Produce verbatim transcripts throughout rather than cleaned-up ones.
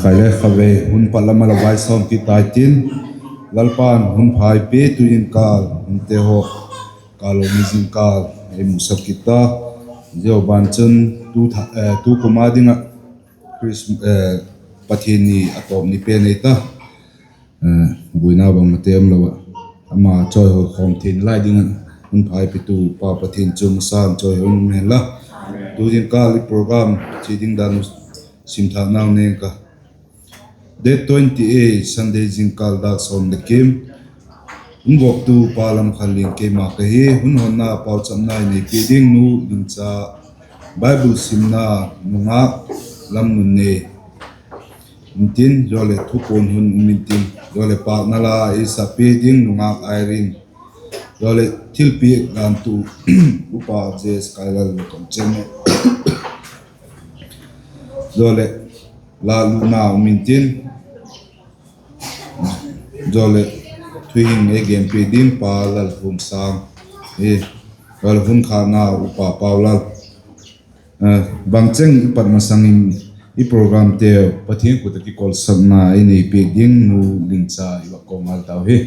Khaile khavei hun pat lam a la vai sawm kit tai tin, Lalpa'n hun pha ei pia tu in kâl hunte haw, kâl lo ni zingkâl ei musak kit ta. Zia ban chun tu kum a ding ah Pathian ni a tawp ni pen ei ta. Buaina bangmate umlo ah, ama chawihoikhawm theina lai ding ah hun pha ei piatu Pa Pathian chu masang chawihoina um hen la. Tu zingkâl i program chia ding dan uh sim thâknau ning ka. Date twenty-eight, Sunday zingkâl dâk sawm leh kim. Hun voktu Pa Lamkhanlian keima ka hi. Hun honna pauchapna ei nei pia ding Nu Lingcha, Bible simna nungak Lamnunnei intin, zia leh thupuan hun um intin, zia leh pâkna la ei sak pia ding nungak Irene, zia leh thilpiak dan tu Upa J S Kailal leh kam cheng e. Zia leh la luna um intin, zia leh thuhing ei gen pia ding Pa Lalthuamsâng, zia leh hun khâkna Upa Paulal. Bangcheng i pat masang in i programte Pathian khut ah kikolsakna ei nei piak ding Nu Lingcha i va ko ngal tau hi.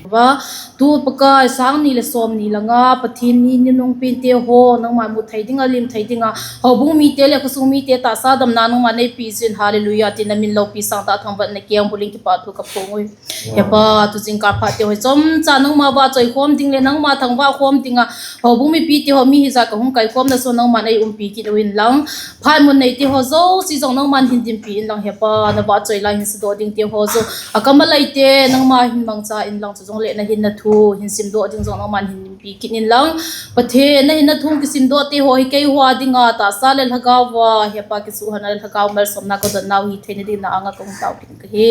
Va, tu Pakai sâng ni leh sawmni lang a Pathian ni ni nung piante haw nangma'n mu thei ding ah, lim thei ding ah, houbung mite leh khawsung mite tahsa damna nangma'n ei pi zing, Hallelujah, tin a min lopi sâng ta thangvâl na kiang bul in kipakthu ka phong ui. He Pa, tu zingkâl phatte haw chomcha nangma va chawikhawm ding leh nangma thangvâl khawm ding ah, houbung mipite haw mi hizat ka hung kaikhawmna sung nangma'n ei umpi kit u inlang, phat mun neite haw zosia zong nangma'n hin dinpi inlang, he Pa, na va chawi lai hin sudok dingte haw zaw a kam a laite nangma hin mangcha inlang, chu zong leh na hinna thu hin simdok ding zong nangma'n hin dinpi kit inlang, Pathian na hinna thu kisimdokte haw hi kei hua ding a tahsa leh lhagau a, he Pa, kisuhana leh lhagau malsawmna ka dotnau hi theina ding na âng ah ka hung tau kit ka hi.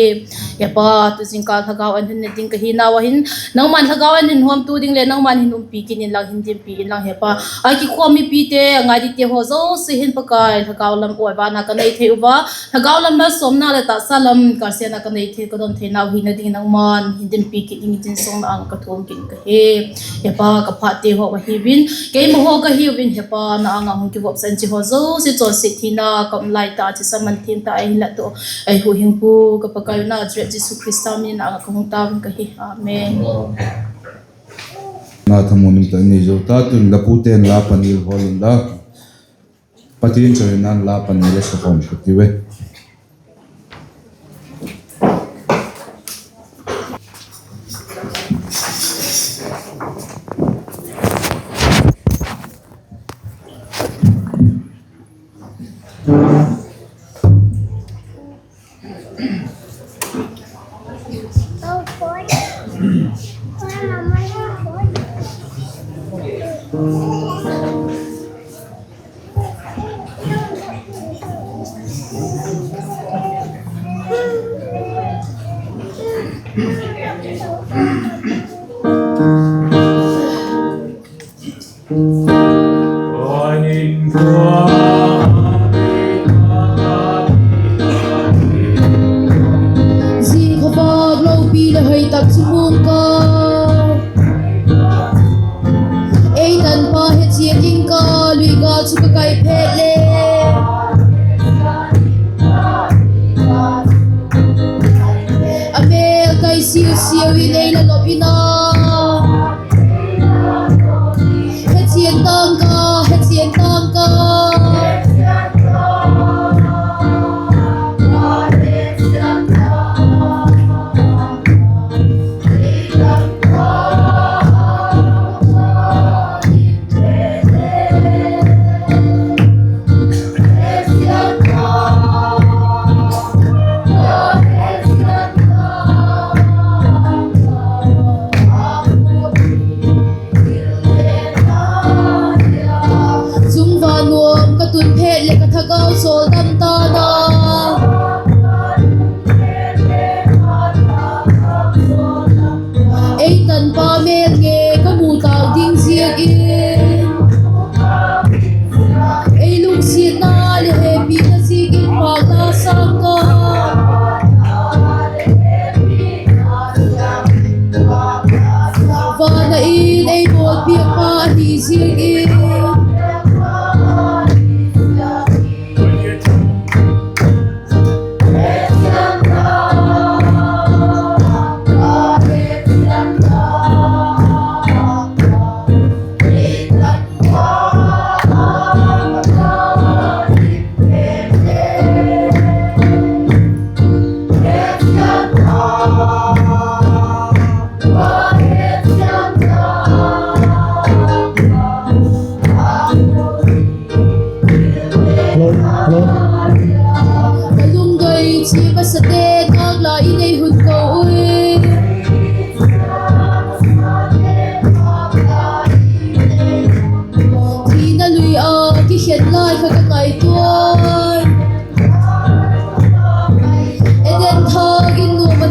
He Pa, tu zingkâl lhagau an hun ne ding ka hi nau ah hin, nangma'n lhagau an hin huamtu ding leh nangma'n hin umpi kit inlang, hin dinpi inlang, he Pa, a kikhawm mipite, a ngai dingte haw zosia hin Pakai lhagau lam uai vâna ka nei thei u a, lhagau lam malsawmna leh tahsa lam kalsiana ka nei thei, ka don theinau hina ding nangma'n hin dinpi kit dingin tin sung na âng ah ka thum kit ka hi. He Pa, ka phatte haw ahiu in, keima haw ka hiu in, he Pa, na âng ah hung kivopsak in chi haw zosia chawlsiat thina ka um lai ta, thisan man thiam ta ei hin la to, ei huhhingpu ka Pakai u Nazareth Jesu Khrista min in na âng ah ka hung tau in ka hi. Amen. Na thamuan um tak nei zo ta, tun la pute'n la panil hawl inla, Pathian chawihoina'n la panil a sakhawm ka tiu e. Zia khavâk lopi leh hoi tak chu muang ka, ei tanpa hechian ding ka, lui gâl chu ka kai phet le, a mêl kai siau siau in ei la lop in a, hechian tâng ka, hechian tâng ka.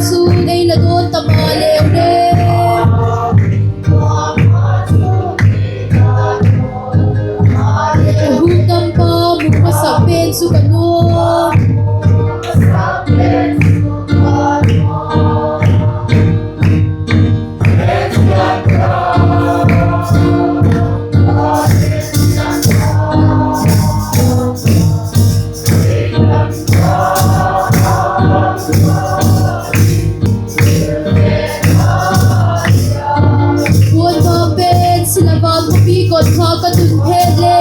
chun ei la dawn ta maleu le. Ka hukdampa mu masak pen chu ka nuam. Puan vang pen sila van khuapi kot kha ka tun phet le,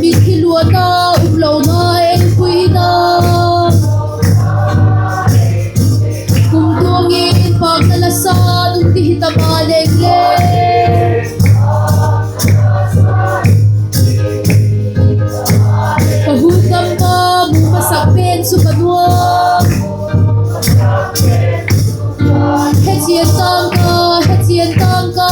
mitthi luatna umlona ei puina, kumtuang in pâkna la sa nung ti hi ta maleng le. Ka hukdampa mu masak pen chu ka nuam. Hechian tâng ka, hechian tâng ka.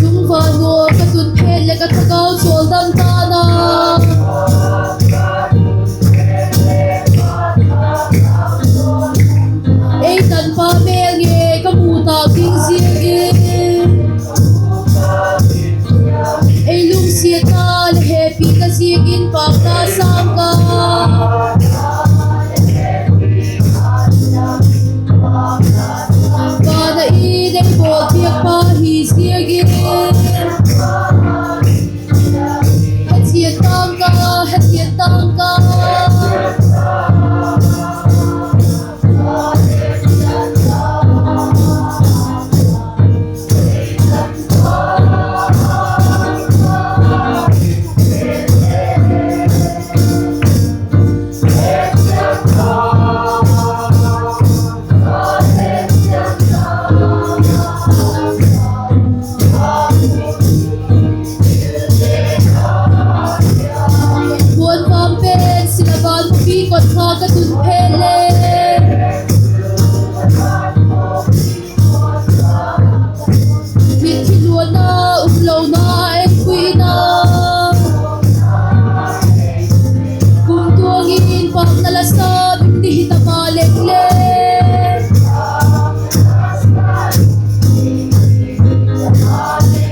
Lungvan ua ka tun phet leh ka thagau chawldam ta'n a, ei tanpa mêl ngei ka mu tâk ding ziakin, ei lungsiatna leh hepina ziakin pâkna sâng ka. Van a i nei bawl piakpa hi ziakin, hechian tâng ka, hechian tâng ka. Puan vang pen sila van khuapi kot kha ka tun phet le, mitthi luatna umlona ei puina, kumtuang in pâkna la sa nung ti hi ta maleng le.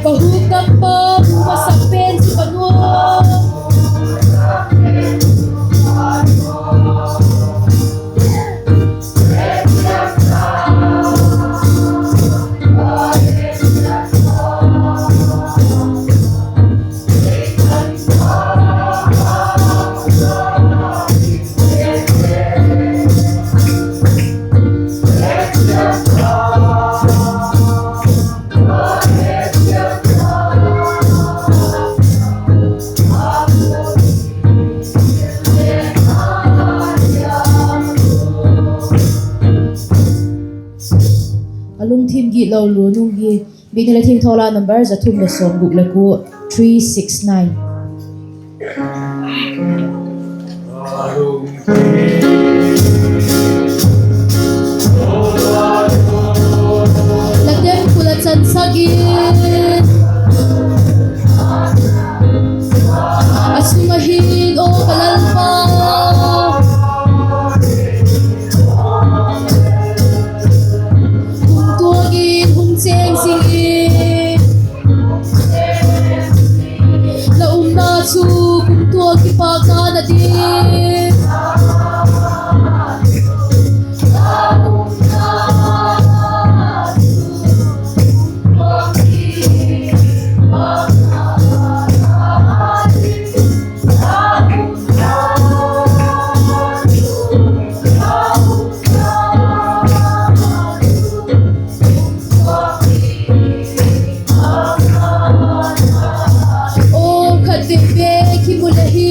Ka hukdampa mu masak pen chu ka nuam. A lungthim gitlo lua nung hi, Biakna Leh Thiangtho La number za thum leh sawmguk leh kua, three six nine. La temple a chansak in, a sung ah hin aw ka Lalpa, kumtuang in hung chêng zing in, la umna chu kumtuang kipâkna na ding. Aw khatvei bêk i mu le hi,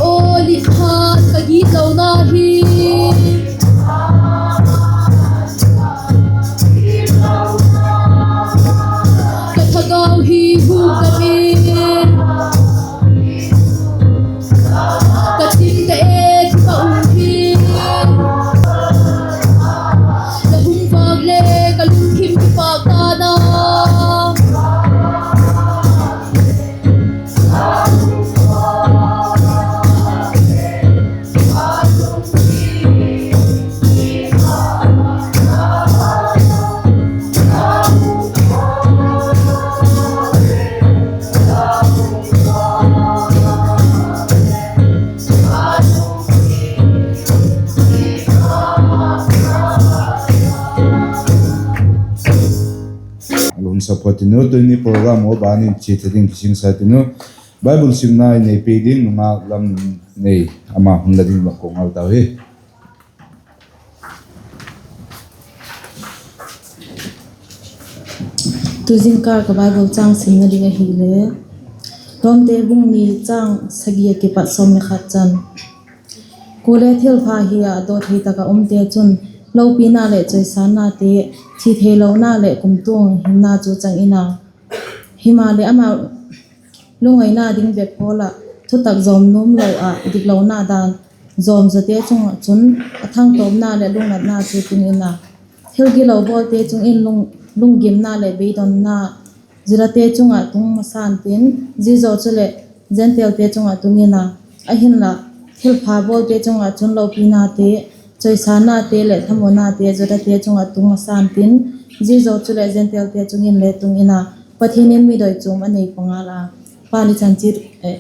Aw, liphat ka gitlona hi, ka thagau hi hukdam in, ka chim ta e, thi ka um hi. La hung vâk le ka lungthim kipâk dan a. Hun support in u, tuni program u ban in chia thei ding kisingsa tin u, Bible simna i nei piak ding nungak lam nei, ama hun la ding va ko ngal tau hi. Tu zingkal ka Bible châng simna ding ahile, Romte bung ni châng sagi a kipat sawm le khat chan. Kuale thilpha hi a daw thei tak ah umte chun lopina leh chawisânnate, thi theilona leh kumtuang hinna chu chang in a, himaleh ama lungngaina ding bep hawl ah thutak zawm nuam lo ah diklona dan zawm zawte chung ah chun a thangtawpna leh lungnatna chu tung in a, thil gilo bawlte chung in lung, lunggimna leh beidonna Judate chung ah tung masa ntin, zia zaw chuleh Gentilete chung ah tung in a, ahinla thilpha bawlte chung ah chun lopinate, chawisânnate leh thamuannate Judate chung ah tung masa ntin, zia zaw chuleh Gentilete chung in le tung in a, Pathian in midoi chuam a nei pua ngal a. Pa ni chan chi, eh,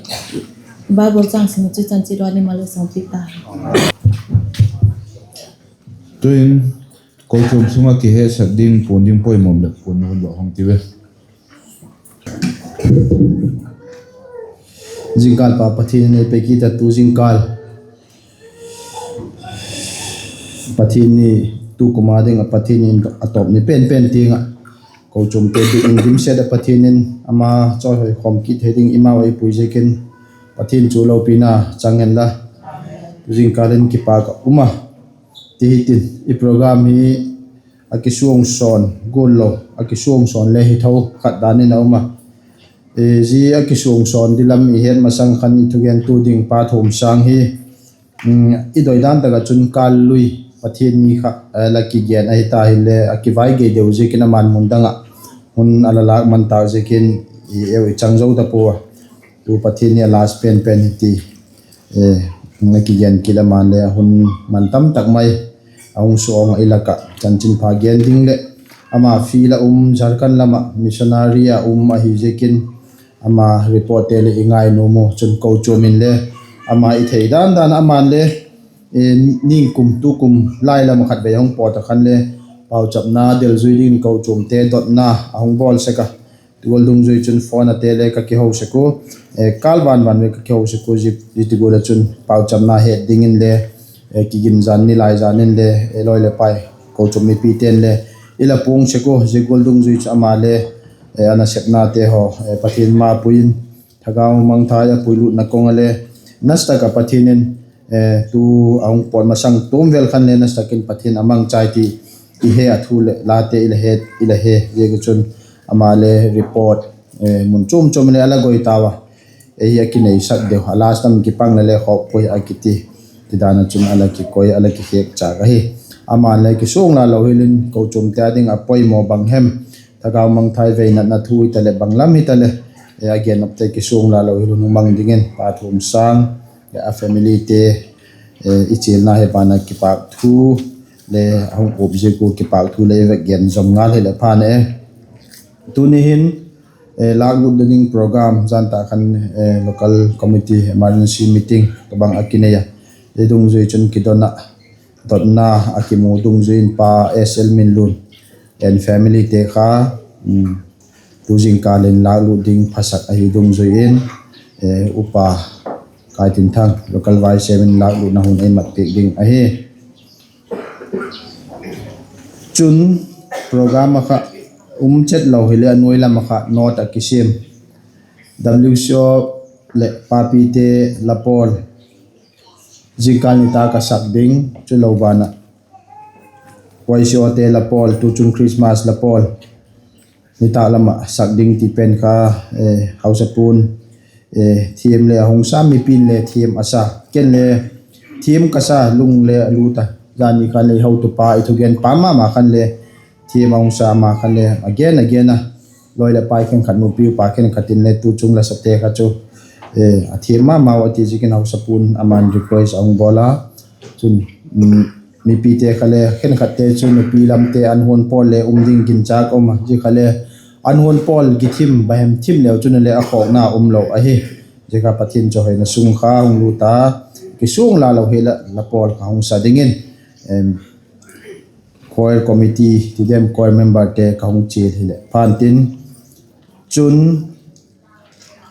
Bible châng sim chu chan chi ruani mal le sawmpi ta. Tuin, kochuam sung ah kihetsak ding puan ding poimaw leh puan hun lo hong ti ve. Zingkâl pa Pathian in ei pe kit a tu zingkâl Pathian ni, tukum a ding ah Pathian in a tawp ni pen pen tiang ah kochuamte biakin dimset ah Pathian in ama chawihoi khawm kit thei ding i mau ei pui ziakin Pathian chu lopina chang hen la. Tu zingkâl in kipâk ah um a, ti hitin i program hi a kisuangsawn gual lo, a kisuangsawn le hi tho khat dan in a um a. Zia a kisuangsawn di lam i het masang khan i thugentu ding Pa Thumsâng hi, i doidan tak ah chun kâl lui Pathian ni kha la kigen ahi ta hile a kivai gei deu ziakin ama'n mun dang ah hun a la lâk man tâk ziakin i eu i chang zo ta pua a. Tu Pathian ni a last pen pen hi ti a kigen kit ama'n le a hun man tam tak mai a hung suang ah i lak ah chanchinpha gen ding leh ama field ah um Jharkhand lam ah missionary ah um ahi ziakin ama reportte leh i ngai nuam u chun kochuam in le ama i thei dan dan ama'n le ningkum tukum lai lam ah khatvei a hung pawt ah khan le pauchapna delzui dingin kochuamte dotna a hung bawl sek a. Ti gual dungzui chun phone ate le ka kiho sek u, kâl van van le ka kiho sek u, zia ti gual ah chun pauchapna het dingin le kiginzan ni lai zan in le lawi leh pai kochuam mipite'n le i la puang sek u, zia gual dungzui chu ama le a nasepnate haw Pathian ma pui in thagau mangthai a puilutna kong ah le nasa tak ah Pathian in tu a hung pawt masang tuam vel khan le nasa tak in Pathian a mangchai ti i he a, thu leh late i la he, i la he ziak ah chun ama le report mun chuam chuam le a la goi tau a. Ei hi a kineisak deu a, last lam kipang le le khawk puai a kiti, ti dan ah chun a la kikoi a la kikhêk châk ahi. Ama'n le kisuang la lo hial in kochuamte a ding a poimaw bang hem, thagau mangthai veinatna thu hitaleh bang lam hitaleh a gennopte kisuang la lo hial un hung mang dingin Pa Thumsâng leh a familyte i chialna he ban ah kipâk thu le a hung up ziak ua kipâk thu le i vek gen zom ngal hileh phan e. Tuni hin lâklut ding program jan tak khan local committee emergency meeting tobang a kinei a, Zia dungzui chun kidon ah dotna a kimu dungzui in Pa S L Minlun and family te kha tu zingkal in lâklut ding phasak ahi dungzui in, Upa Kaitinthang, local vice chairman in lâklutna hun ei mat piak ding ahi. Chun program ah kha um chet lo hileh a nuai lam ah kha note ah kisiam W C O leh papite la pawl zingkal nitâk ah sak ding, chulo ban ah Y C O te la pawl, tuchung Christmas la pawl nitâk lam ah sak ding ti pen kha hausapu'n thiam le a hung sa, mipi'n le thiam a sa, ken le thiam ka sa, lung le a lût a. Zani khan lei hotupa, i thugenpa ma ma khan le thiam a hung sa, ama khan le a gen a gen a, lawi leh pai khenkhat, nupi upa khenkhat in le tuchung la sate kha chu a thiam ma mau a ti ziakin hausapu'n ama'n request a hung bawl a. Chun mipite kha le khenkhatte chu nupi lamte an huan pawl le um ding ginchâk um a, zia kha le an huan pawl githim bahem thim leu chun le a khawkna um lo ahi. Zia kha Pathian chawihoina sung kha hung lût a, kisuang la lo hileh la pawl kha hung sa dingin choir committee ti diam, choir memberte ka hung chial hileh phan tin. Chun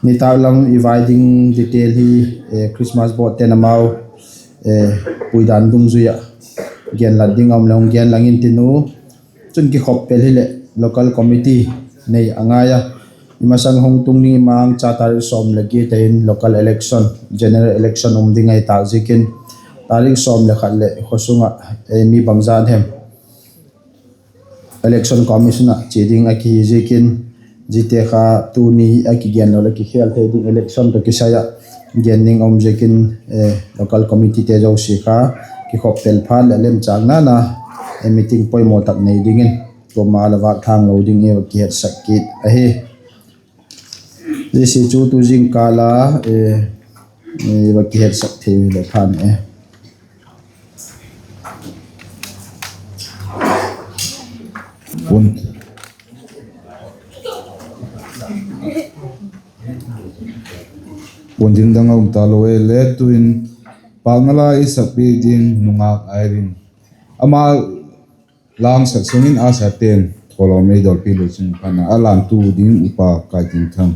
nitâk lam i vai ding detail hi Christmas board ten amau puidan dungzui ah genlat ding a um leh hung genlang intin u. Chun kikhop pel hileh local committee nei a ngai a, i masang hung tung ding i mangcha tarik sawm leh giat ah hin local election, general election um ding ahi tâk ziakin, tarik sawm leh khat leh khawsung ah mi bangzat hem Election Commission ah chia ding a kihi ziakin, ziate kha tuni a kigen lo leh kikhel thei ding election tawh kisai ah gen ding a um ziakin, local committeete zosia kha kikhop pel phat leh lemchâkna na meeting poimaw tak nei dingin kuama la vâk thang lo ding i va kihetsak kit ahi. Ziasia chu tu zingkal a va kihetsak thei le phan e. Puan, puan ding dang a um talo e le, tuin pâkna la i sakpiak ding nungâk Irene, ama lâksak sung in a sate'n thawlawm ei dawlpiak leu chun phan a, a lântu ding Upa Kaitinthang.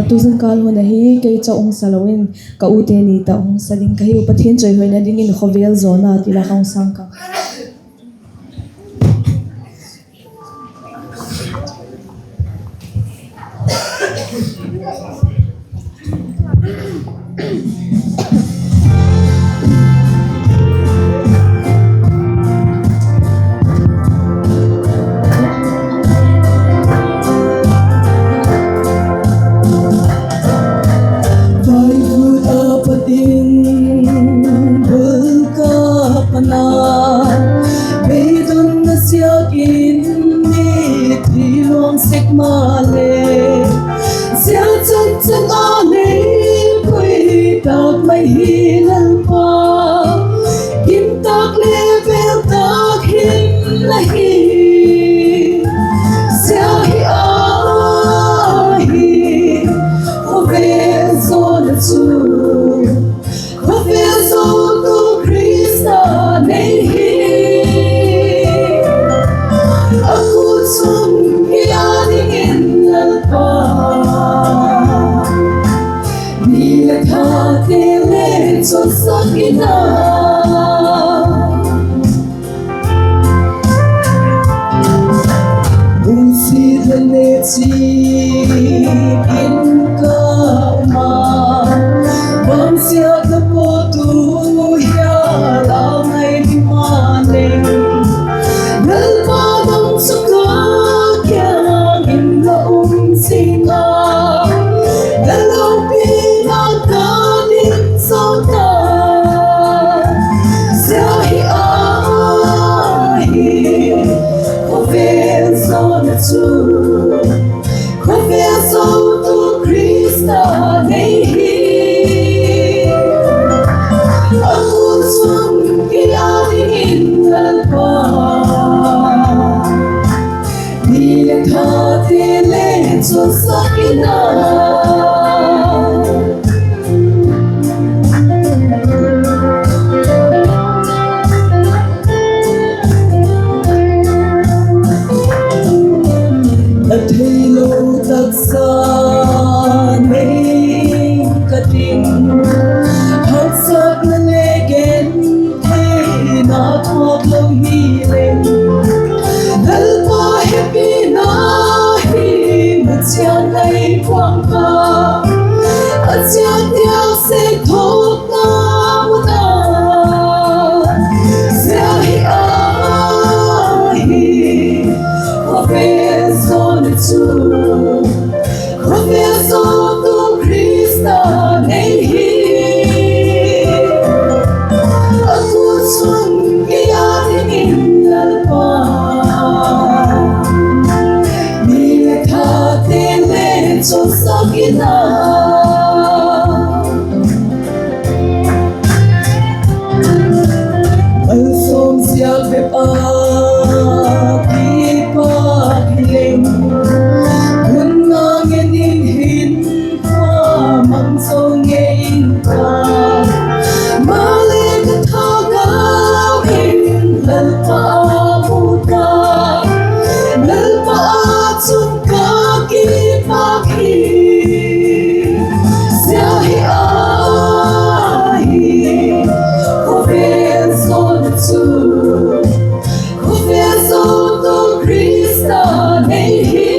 Tu zingkal hun ahi, kei chau hung sa lo in ka ute ni tawh hung sa ding ka hiu. Pathian chawihoina dingin khawvel zawna ti la ka hung sâng ka. Vaivut a pat in bul ka pan a, beidonna siak in mithi luang sek maleh, zia chan chan a lei pui tak mai hi Lalpa, gim tak le bel tak hin la hi. Zia hi ahi, khawvel zawna chu, khawvel zawtu Khrista nei hi. A kut sung hi a dingin Lalpa, ni le thate le chawlsak in a, lungsiat le nêk chiat in ka um a, bangziak a pawt u hia la ngai ding maleh, Lalpa dang chu ka kiang in la um zing a, la Nei hi, a kut chung kei â dingin Lalpa, ni leh thate le chawlsak in a. A theilo taksa nei ka ding, haksatna le gentheina thuak lo hileng, Lalpa hepina hi muchian ngai pua'ng ka, a chian diak sek thawkna mun a, zia hi ahi, khawvel zawna chu, khawvel zawtu Khrista nei hi, a kut chung kei â dingin Lalpa, ni leh thate le chawlsak in a. Malsawm ziak bep a kipak leng, hun na ngen in hin kha mang zo ngei in ka, maleh ka thagau in Lalpa a mu ta, Lalpa a chung ka kipak hi, zia hi ahi, khawvel zawna chu, khawvel zawtu Khrista nei hi,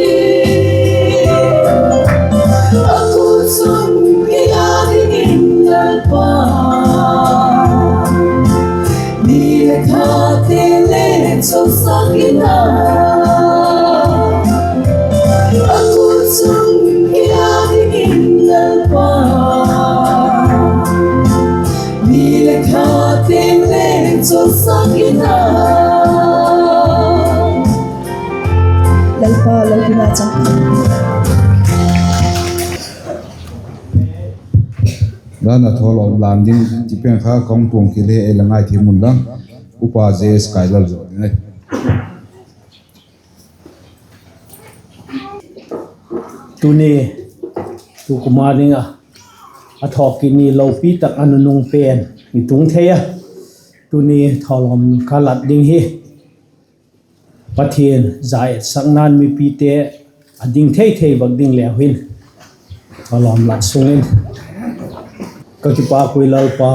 a kut chung kei â dingin Lalpa, ni leh thate le chawlsak in a, a kut chung kei â dingin Lalpa, ni leh thate le chawlsak in a. Lalpa lopina chang. Dan a thawlawm lam ding ti pen kha ka hung puang kit le ei la ngaithiam un lang, Upa J S Kailal zaw ding ahi. Tuni, tu kum a ding a, a thawkit ni lopi tak a nunung pen i tung thei a. Tuni thawlawm ka lat ding hi, Pathian za etsakna'n mipite a ding thei thei vak ding leu hin, thawlawm lat sung in, ka kipâk ui Lalpa,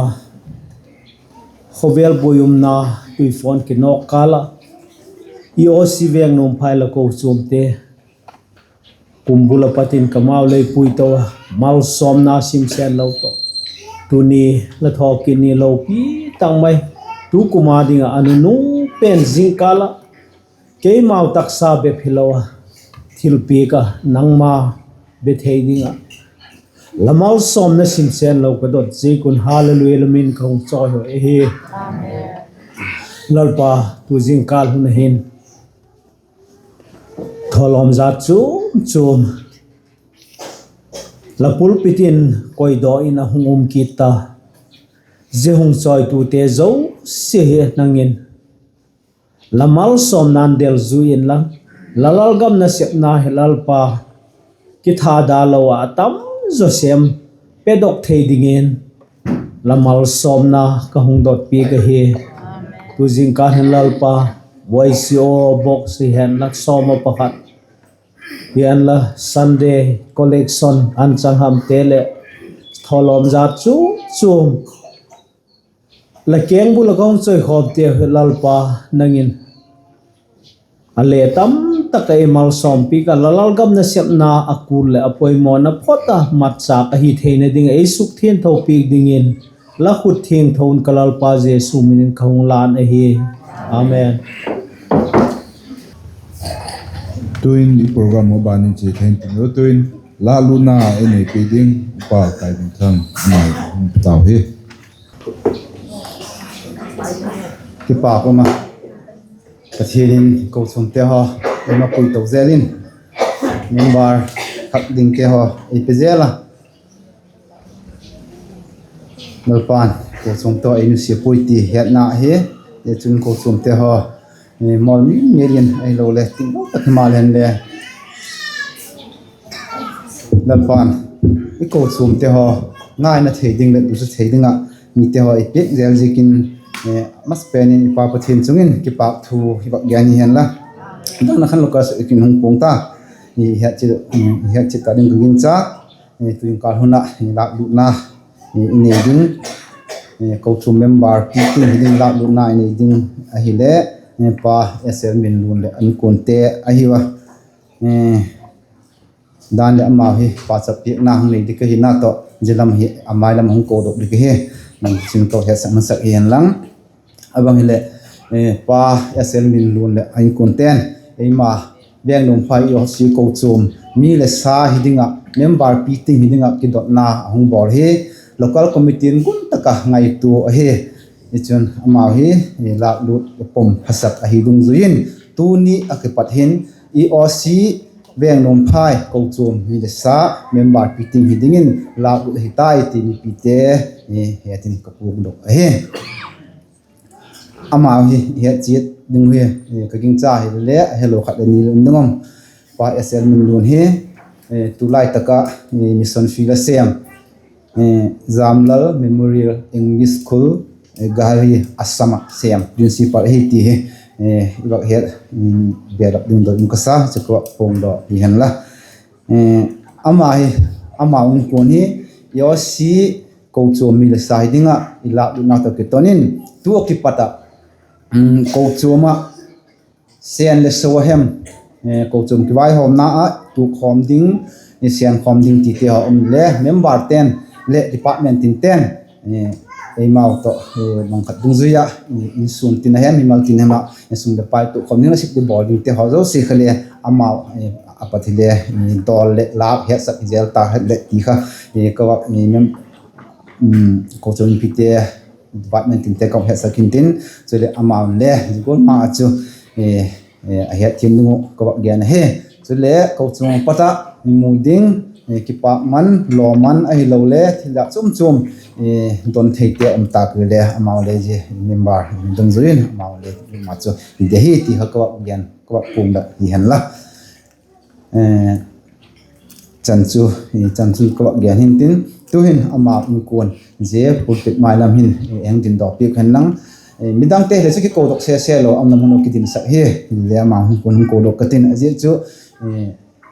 khawvel buai umna, tuifawn kinawk kâl ah, i O C Vengnuamphai la kochuamte kumbul a pat in ka mau lei pui to a, malsawmna simsen lo tawh, tuni la thawkit ni lopi tak mai, tu kum a ding ah a nunung pen zingkâl ah, keimau taksa bep hilo a, thilpiak ah nangma be thei ding ah, la malsawmna simsen lo ka dot ziak un Hallelujah la min ka hung chawi uh ahi. Lalpa, tu zingkâl hun a hin thawlawm zat chuam chuam la pulpit in koidaw in a hung um kit ta, zia hung chawitute zosia hi nang in la malsawmna'n delzui inla, la lalgam nasepna hi Lalpa, kithada lo ah a tam zaw sem pedok thei dingin la malsawmna ka hung dot piak ahi. Tu zingkâl hin Lalpa, voice o box hi hen la sawm a pakhat, hi hen la Sunday collection an chang hamte leh thawlawm zat chuam chuam la kengbul ah ka hung chawikhawmte hi Lalpa, nang in a le tam tak ah ei malsawmpiak a, la lalgam nasepna a kul leh a poimawna phot a matchâk ahi theina ding ah ei sukthiangtho piak dingin la khut thiangtho un ka Lalpa Jesu min in ka hung lân ahi. Amen. Tuin i program a ban in chia thei intin, tuin la lutna ei nei piak ding Upa Kaidingthang mai hung tau hi. Kipâk um a, Pathian in kochuamte haw ei mapui to zel in, member thak dingte haw ei pe zel a, Lalpa'n kochuamte haw ei nusia puai ti hetna ahi. Chun kochuamte haw, mawl mi ngei in ahiloleh tinglo tak himaleh hen le, Lalpa'n i kochuamte haw ngaina thei ding leh dusa thei ding ah mite haw ei piak zel ziakin, masapen in i Pa Pathian chung in kipâk thu hi vak gen hi hen la. Dang na khan Lucas kin hung puang ta, het chiat ta ding ka gingcha. Tu'hin kâl hun ah lâklutna i nei ding, kochuam member piting hi ding lâklutna i nei ding ahile, Pa S L Minlun leh an kuante ahi a. Dan leh amau hi pauchap piakna hung nei ding ka hina tawh zia lam hi a mai lam hung kodok ding ka hi. Chin ko hetsak masak hi hen lang. A bang hileh, Pa S L Minlun leh a inkuante'n eima Vengnuamphai E O C kochuam mi le sa hi ding ah member piting hi ding ah kidotna a hung bawl hi. Local committee in gun tak a ngaitua ahi. Chun amau hi lâklut pom phasak ahi dungzui in, tuni a kipat hin E O C Vengnuamphai kochuam mi le sa member piting hi dingin lâklut ahi tai ti mipite het in ka puakdok ahi. Amau hi het chiat ding hi ka gingcha hile le, a helo khat le ni le um ding um. Pa S L Minlun hi tulai tak ah mission field a sêm, Jamlal Memorial English School, Gari, Assam ah sêm principal ahi ti hi i vak het, belap ding doi um ka sa chu ka vak puangdok hi hen la. Ama hi, amau inkuan hi E O C kochuam mi le sa hi ding ah i lâklutna tawh kiton in, tu a kipat ah kochuam ah sen le so a hem, kochuam kivaihawmna ah tuakkhawm ding, senkhawm ding tite haw um le memberte'n leh department tinte'n eimau tawh bang khat dungzui ah insung tin a hem, mimal tin a hem ah sum leh pai tuakkhawm ding, a sip di bawl dingte haw zosia kha le amau a pat hile dawl leh lâk hetsak hi zel ta het leh ti kha ka vak, kochuam mipite, department tinte ka vak hetsak intin, chuleh amau'n le zia gual ma ah chu a hetthiam ding uh ka vak gen ahi. Chuleh kochuam a pat ah i mu ding kipâkman, lawman ahiloleh thil dak chuam chuam don theite um tâk le amau le zia member dungzui in amau le ma chu hi de hi ti kha ka vak gen, ka vak puangdok hi hen la. Chan chu, chan chu ka vak gen hintin, tu'hin amau inkuan zia pulpit mai lam hin hung dingdok piak hen lang. Midangte hile chu kikodok sese lo, a umna mun uh kidinsak hi, le amau inkuan hung kodok ka tin, a ziak chu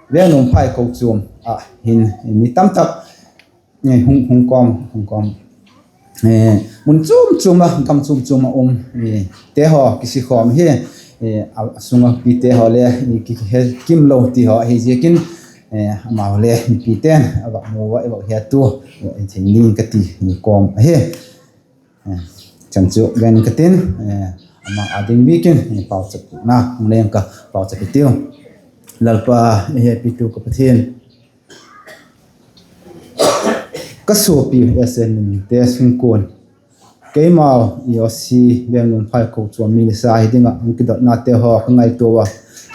Vengnuamphai kochuam ah hin mi tamtak hung, hung kawm, hung kawm, mun chuam chuam ah, gam chuam chuam ah um te haw kisikhawm hi, a sung ah pite haw le kihe kimlo ti haw ahi ziakin, amau le mipite'n a vak mu ua i vak het ua, thing ding ka ti kawm ahi. Chan chu gen ka tin, ama â ding bik in pauchapna hung leng ka, pauchap i tiu. Lalpa, i hepitu ka Pathian, ka suapi S L Minlunte sungkuan, keimau E O C Vengnuamphai kochuam mi le sa hi ding ah hung kidotnate haw ka ngaitua ua,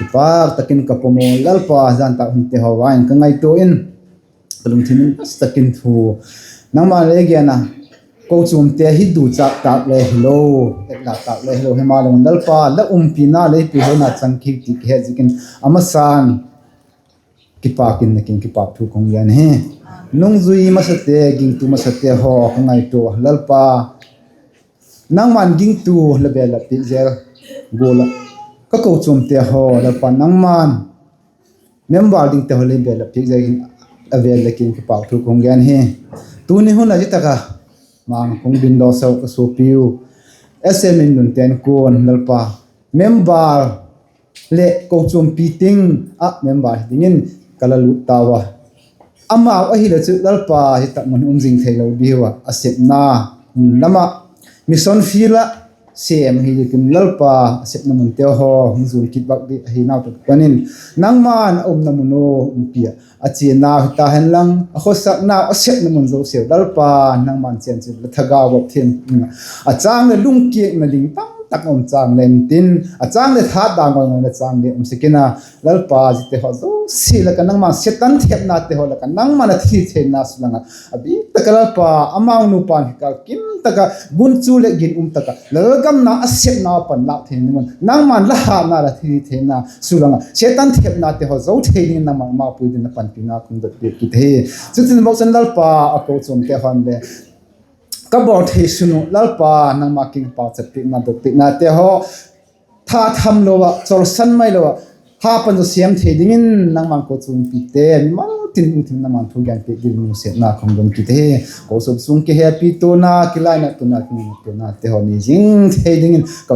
kipâk tak in ka pom ua Lalpa, zan tak hunte haw va in ka ngaitua in, ka lungthim in nasa tak in thu, nangma le gen a, kochuamte hi duchâk tâk le hilo, etlâk tâk le hilo, himaleh Lalpa la umpina lei pui hona chang kit ti ka het ziakin, a masan kipâk in na kiang kipâk thu ka hung gen hi. Nungzui masate, gingtu masate haw ka ngaitua ua Lalpa, nangma'n gingtu la belap piak zel gual ah, ka kochuamte haw Lalpa nangma'n member dingte haw le belap piak zel in, a vel le kiang kipâk thu ka hung gen hi. Tuni hun a zia tak a mang hung dingdok sau ka suapiu S L Minlunte'n kuan Lalpa, member leh kochuam piting ah member hi dingin ka la lut tau a, amau ahile chu Lalpa zia tak mun um zing theilo diu a, a sepna mun lam ah, mission field ah sêm hi ziakin Lalpa, a sepna munte haw hung zuan kit vak di ahi nau tak panin, nangma'n a umna mun u umpi a, a chianau hita hen lang, a khawsaknau, a sepna mun zosiau Lalpa, nangma'n chian chian la thagau bawk thiam, a châng leh lungkiakna ding tam tak um châng le intin, a châng leh tha da ngoi ngoi na châng le um sek in a, Lalpa, ziate haw zosia lak ah nangma'n Setan thepnate haw lak ah nangma'n la thi theina sulang ah, a bîk tak ah Lalpa, amau nupa hi kal kim tak ah gunchu leh ginum tak ah lalgamna a sepna pan lâk thei ding un nangma'n la hatna la thi theina sulang ah Setan thepnate haw zo thei dingin nangma'n amau pui dingin la panpina ka hun dot piak kit hi. Chutin bawk chun Lalpa, a kochuamte haw'n le ka bawl thei sun uh Lalpa, nangma kiang pauchap piakna, dot piaknate haw tha tham lo ah, chawlsan mai lo ah, hapan zaw sêm thei dingin nangma'n kochuam mipite mimal tin lungthim nangma'n thu gen piak dingin lungsiatna ka hun don kit hi. Kochuam sung kihepituana, kilainattuana, kineptuanate haw nei zing thei dingin ka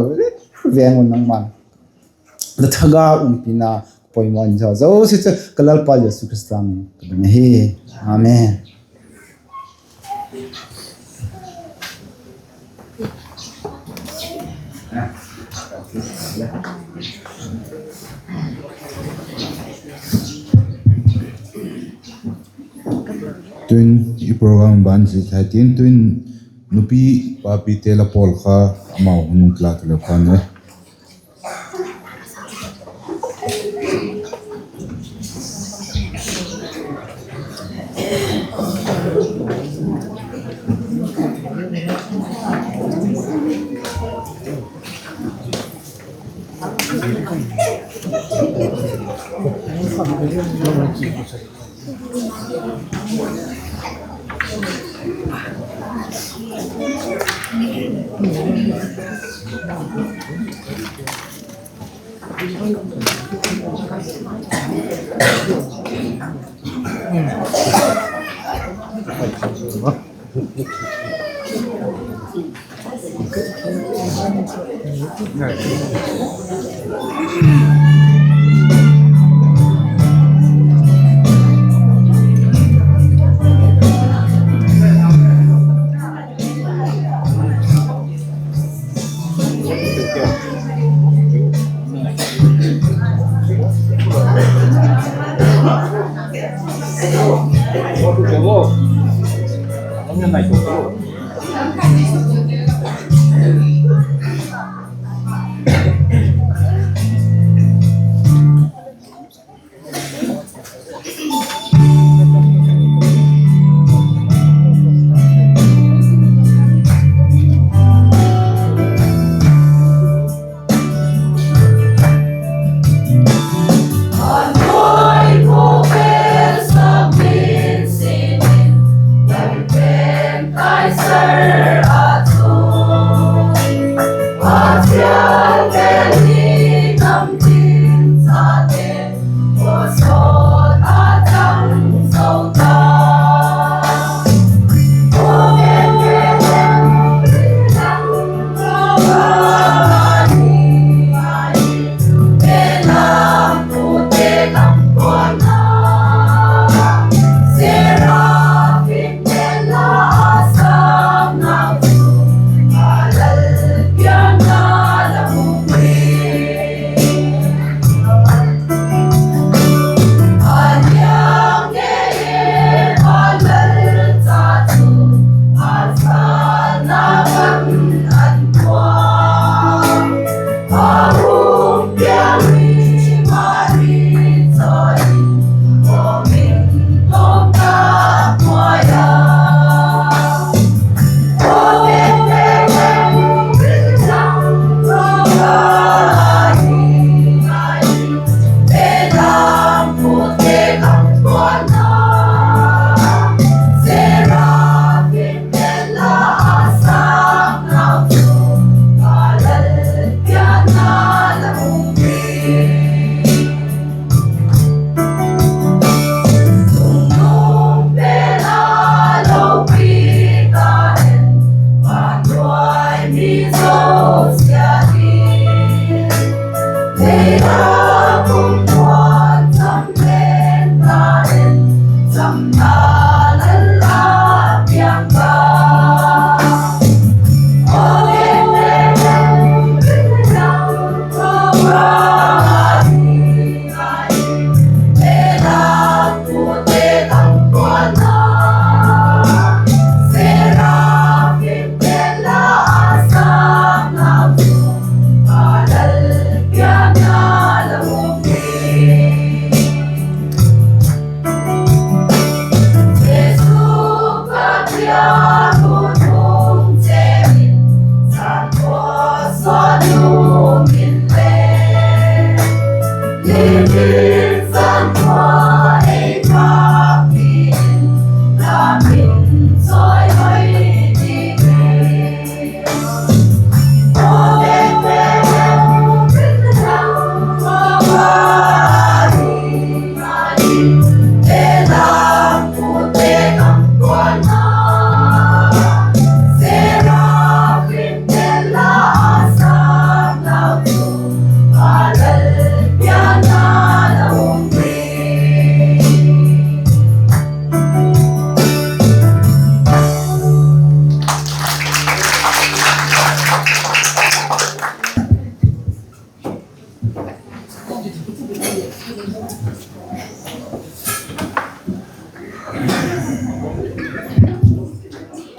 vêng un nangma'n la thagau umpina poimaw in zaw zosia chu ka Lalpa Jesu Khrista min ka don ahi. Amen. Tuin i program ban zia thei tin, tuin nupi papite la pawl kha amau hun lâk leu khan le.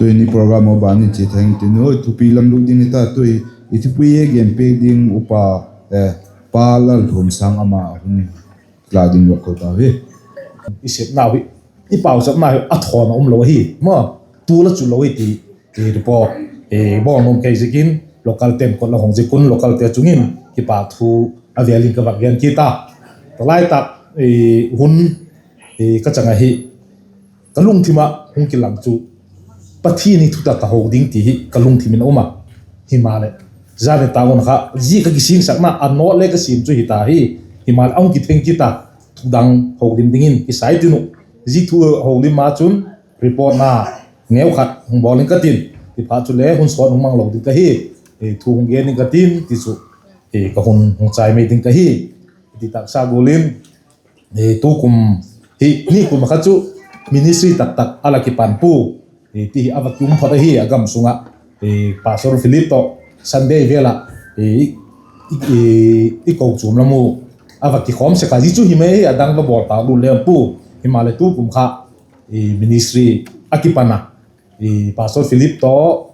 Tuni program a ban in chia theng tin, oi, thupi lam lut ding hita, tu i thupui e gen pek ding upa, eh, Pa Lalthuamsang ama hung la ding lo ko ta hi. I sepnau hi, i pauchapna hi a thawn a um lo hi, ma, tu la chu lo hi ti, ti report, eh, bawl nuam kei ziakin, local ten kot la hong ziak un, local te chung in, kipahthu a vêl in ka vak gen kit a. Ka lai tak, eh, hun, eh, ka chang ahi, ka lungthim ah hung kilang chu, Pathian hi thutak a ho ding ti hi ka lungthim in a um a. Himaleh, zani tâk un kha, zia ka kisingsakna a note le ka siam chu hita hi. Himaleh, a hung kitheng kit a, thudang holim dingin kisai tin uh. Zia thu holim ma chun, report na neu khat hung bawl ding ka tin, ti phat chule hun sawt hung mang lo ding ka hi, eh, thu hung gen ding ka tin, ti chu, eh, ka hun hung chai mai ding ka hi. Ti taksa gual in, eh, tukum hi, nikum kha chu ministry tak tak a la kipan pua, eh, ti hi a va ki um phot ahi a gam sung ah, eh, Pastor Philip tawh Sunday vêl ah, eh, i, i, i kochuam lam u a va kikhawm sek a, zia chu hi mai hi a dang va bawl ta lut lem pua, himaleh tukum kha, eh, ministry a kipan a, eh, Pastor Philip tawh,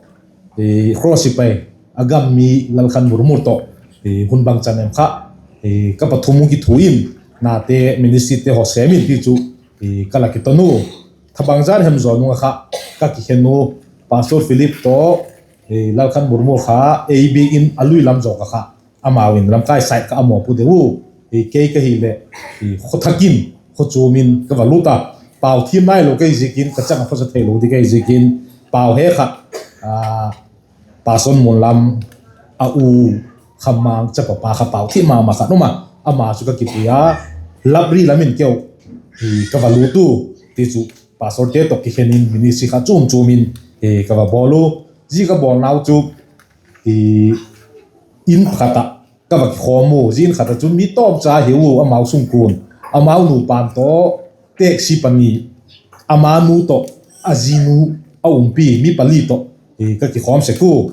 eh, Cross Sipai a gam mi Lalkhanmurmu tawh, eh, hun bangchan em kha, eh, ka pathum u kithu in, nate ministry te haw sêm in ti chu, eh, ka la kiton u. Thabang zat hem zaw nung ah kha, ka kikhen u, Pastor Philip tawh, eh, Lalkhanmurmu kha, ei biak in a lui lam zawk ah kha, amau in lamkai side kha a mawpuak deu u, eh, kei ka hileh, eh, khawthak in, khawchuam in ka va lut a, pau thiam nailo ka hi ziakin, ka chang a khawsa theilo ding ka hi ziakin, pau he khat, ah, Pastor Munlam a u Khammang chapa pa kha pau thiam ma ma khat um a, ama chu ka kipui a, Lapri lam in keu, eh, ka va lut u, ti chu Pastorte tawh kikhen in ministry kha chuam chuam in, eh, ka va bawl u, zia ka bawlnau chu, in khat ah ka va kikhawm u, zia in khat ah chun mi tawmcha hiu, amau sungkuan, amau nupa tawh, taxi pani, ama nu tawh, a zinu, a umpi mi pali tawh, eh, ka kikhawm sek u.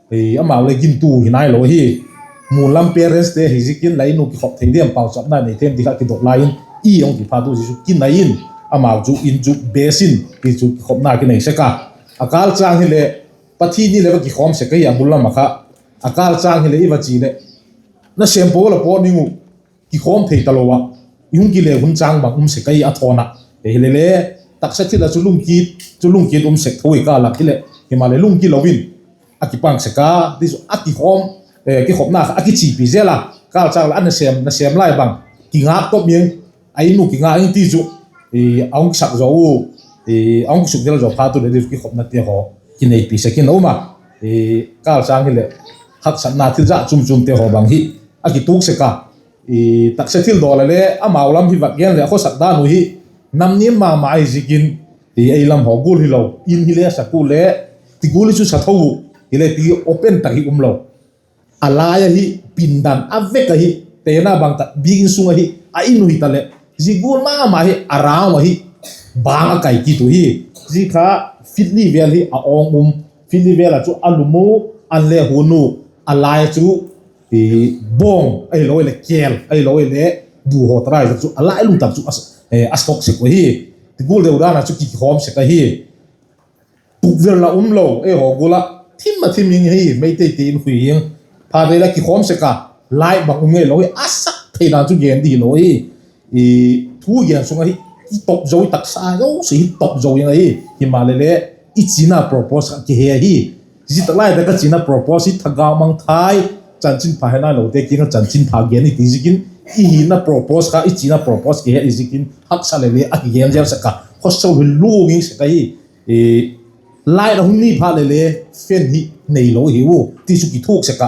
Eh, amau le gintu hi nailo hi. Munlam parents te hi ziakin la in u kikhop thei diam, pauchapna nei them ti kha kidot lai in, i hung kiphat u zia chu kinai in, amau chu in chu base in, ti chu kikhopna kinei sek a. A kâlchâng hileh, Pathian ni leh va kikhawm sek ahi a bul lam ah kha. A kâlchâng hileh i va chi leh, nasêm pawl a pawt ding uh, kikhawm thei talo ah, i hung kile hun châng bang um sek ahi a thawn ah. Hile le, taksa thil ah chu lungkit, chu lungkit um sek tho i kâl ah hileh, himaleh lungkit lo in, a kipang sek a, ti chu a kikhawm, eh, kikhopna kha a kichipi zel a, kâlchâng leh a nasêm, nasêm lai bang, kingâk top in, a in u kingâk in ti chu, eh, a hung kisak zaw u, eh, a hung kisukdel zaw phat u leh ti chu kikhopnate haw kineipi sek in a um a, eh, kâlchâng hileh, haksatna thil zat chuam chuamte haw bang hi, a kituk sek a, eh, taksa thil dawl a le, amau lam hi vak gen leh a khawsak dan u hi, nam niam ma ma ahi ziakin, eh, ei lam haw gual hilo, in hile sak u le, ti gual hi chu sa tho u, hile ti open tak hi um lo. A lai ahi, pindan a vek ahi, tena bang tak biakin sung ahi, a in u hitaleh, zia gual ma ma hi a rau ahi, bang a kai kit u hi, zia kha feet li vêl hi a awng um, feet li vêl ah chu a lum u, an le hun u, a lai chu, bawng ahilo leh kêl ahilo leh, bu haw tarai chu a lai lum tak chu a, eh, a sok sek u hi, ti gual deu dan ah chu kikhawm sek ahi. Tukvêl la um lo, eihaw gual ah thim a thim ing hi, Meiteite in khui ing. Phat vei la kikhawm sek a, light bang um ngei lo hi, a sak thei dan chu gen di hilo hi. Thu gen sung ahi, i top zo, i taksa zosia hi top zo ing ahi. Himaleh le, i china purpose kha kihe ahi. Zia tak lai tak ka china purpose hi thagau mangthai, chanchinpha he nailote kiang ah chanchinpha gen i ti ziakin, i hina purpose kha, i china purpose kihe i ziakin, haksa leh le a kigen zel sek a, khawsau hi lunging sek ahi. Light a hung ni phat leh le, fan hi neilo hiu, ti chu kithuak sek a,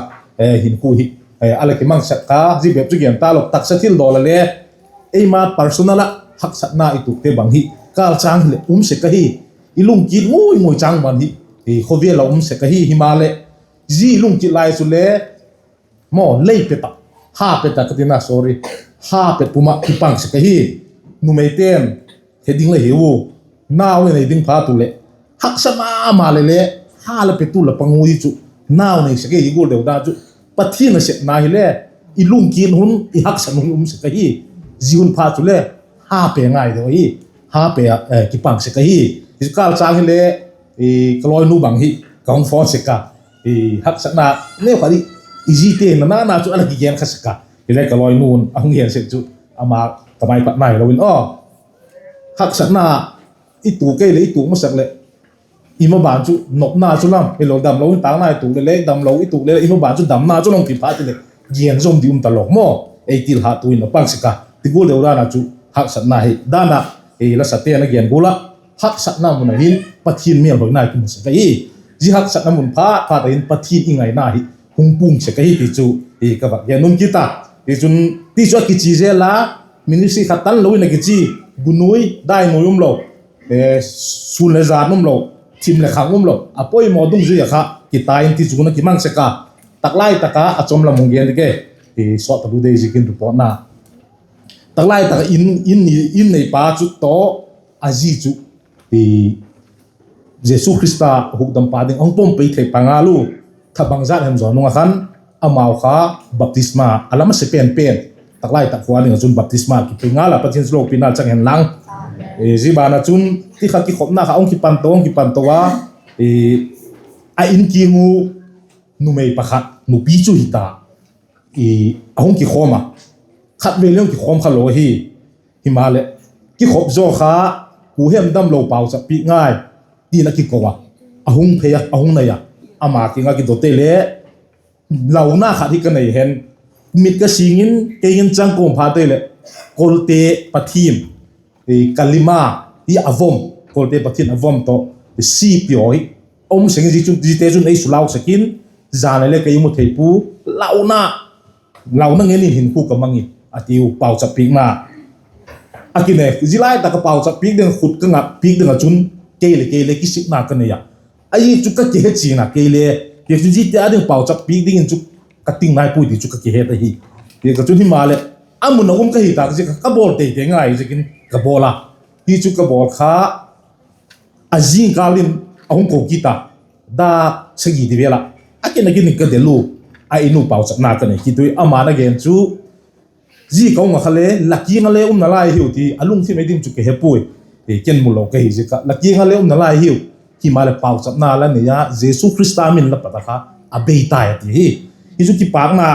hinkhua hi a la kimang sek a, zia bep chu gen talo, taksa thil dawl a le, eima personal ah haksatna i tukte bang hi kâlchâng hileh um sek ahi. I lungkit ngui ngui châng bang hi khawvel ah um sek ahi. Himaleh, zia i lungkit lai chu le, maw, lei pet ah, ha pet ah ka tina, sorry, ha pet pum ah kipang sek ahi. Numeite'n he ding la hiu, nau le nei ding phat u leh, haksa ma ma leh le, ha la petu la pang u hi chu, nau nei sek ahi. Hi gual deu dan chu, Pathian nasepna hile, i lungkit hun, i haksa hun um sek ahi. Zia hun phat chule, ha pe ngai deu ahi, ha pe ah kipang sek ahi. Hi kâlchâng hile, ka lawinu bang hi ka hung phone sek a, haksatna neu khat hi i zite na na na chu a la kigen kha sek a, hile ka lawinu a hung gen sek chu ama ka mai pat nai lo in aw, haksatna i tuak kei leh i tuak masak leh i maban chu nopna chu lam hilo, damlo in tâkna i tuak le le damlo i tuak le le i maban chu damna chu lam kiphat ti leh gen zom di um ta lo maw, ei til hat tu in a pang sek a, ti gual deu dan a chu haksatna hi dan a, la sate'n a gen gual ah haksatna mun ah hin Pathian mêlhoina i kimu sek ahi. Zia haksatna mun phat phat ah hin Pathian i ngaina hi hung pung sek ahi ti chu ka vak gen nuam kit a. Tichun ti chu a kichi zel a, ministry khat tan lo in a kichi, gu nuai dai nuai umlo, sûn leh zan umlo, thim leh khang umlo, a poimaw dungzui ah kha kitai in ti chu a kimang sek a, tak lai tak a a chawm lam hung gen ding ke, sawt talu dei ziakin report na tak lai tak a in neipa chu tawh a zi chu Jesu Khrista hukdampa ding a hung pom pei thei pa ngal u, tha bangzat hem zaw nung ah khan amau kha baptisma a la masa pen pen, tak lai tak khua ding ah chun baptisma kipei ngal a, Pathian chu lopina chang hen lang. Zia ban ah chun ti kha kikhopna kha hung kipan to, hung kipan to a, a in kiang u numei pakhat, nupi chu hita, a hung kikhawm a, khatvei le hung kikhawm kha lo ahi. Himaleh kikhop zaw kha, kua hem damlo pauchap piak ngai, ti'n a kiko a, a hung phei a, a hung nai a, ama kiang ah kidot ei le, launa khat hi ka nei hen, mit ka sing in kei in chang kawm phat ei leh, kolte pathian, kalima, hi a vom, kolte pathian a vom tawh, sipi aw hi a um seng in, zia chun, ziate chun ei sulau sek in, zan le le kei mu thei pua, launa, launa ngen in hinkhua ka mang i, a tiu pauchap piakna a kinei. Zia lai tak ah pauchap piak ding ah khut ka ngat piak ding ah chun, kei leh kei le kisitna ka nei a, ahi chu ka kihe chian a, kei le, kei chu ziate â ding pauchap piak dingin chu ka ting nai puai ti chu ka kihet ahi. Tichun himaleh, a mun ah um ka hi tak ziak ah ka bawl tei tei ngai ziakin ka bawl a, hi chu ka bawl kha, a zingkâl in a hung ko kit a, dak sagi ti vel ah, a kin a kin in ka del u, a in u pauchapna ka nei kit ui. Ama'n a gen chu, zia ka hung ah kha le la kiang ah le umna lai hiu ti a lungthim ei ding chu ka he puai, ken mu lo ka hi ziak ah, la kiang ah le umna lai hiu, himaleh pauchapna la nei a, Jesu Khrista min la pat ah kha a bei tai a ti hi. Hi chu kipâkna,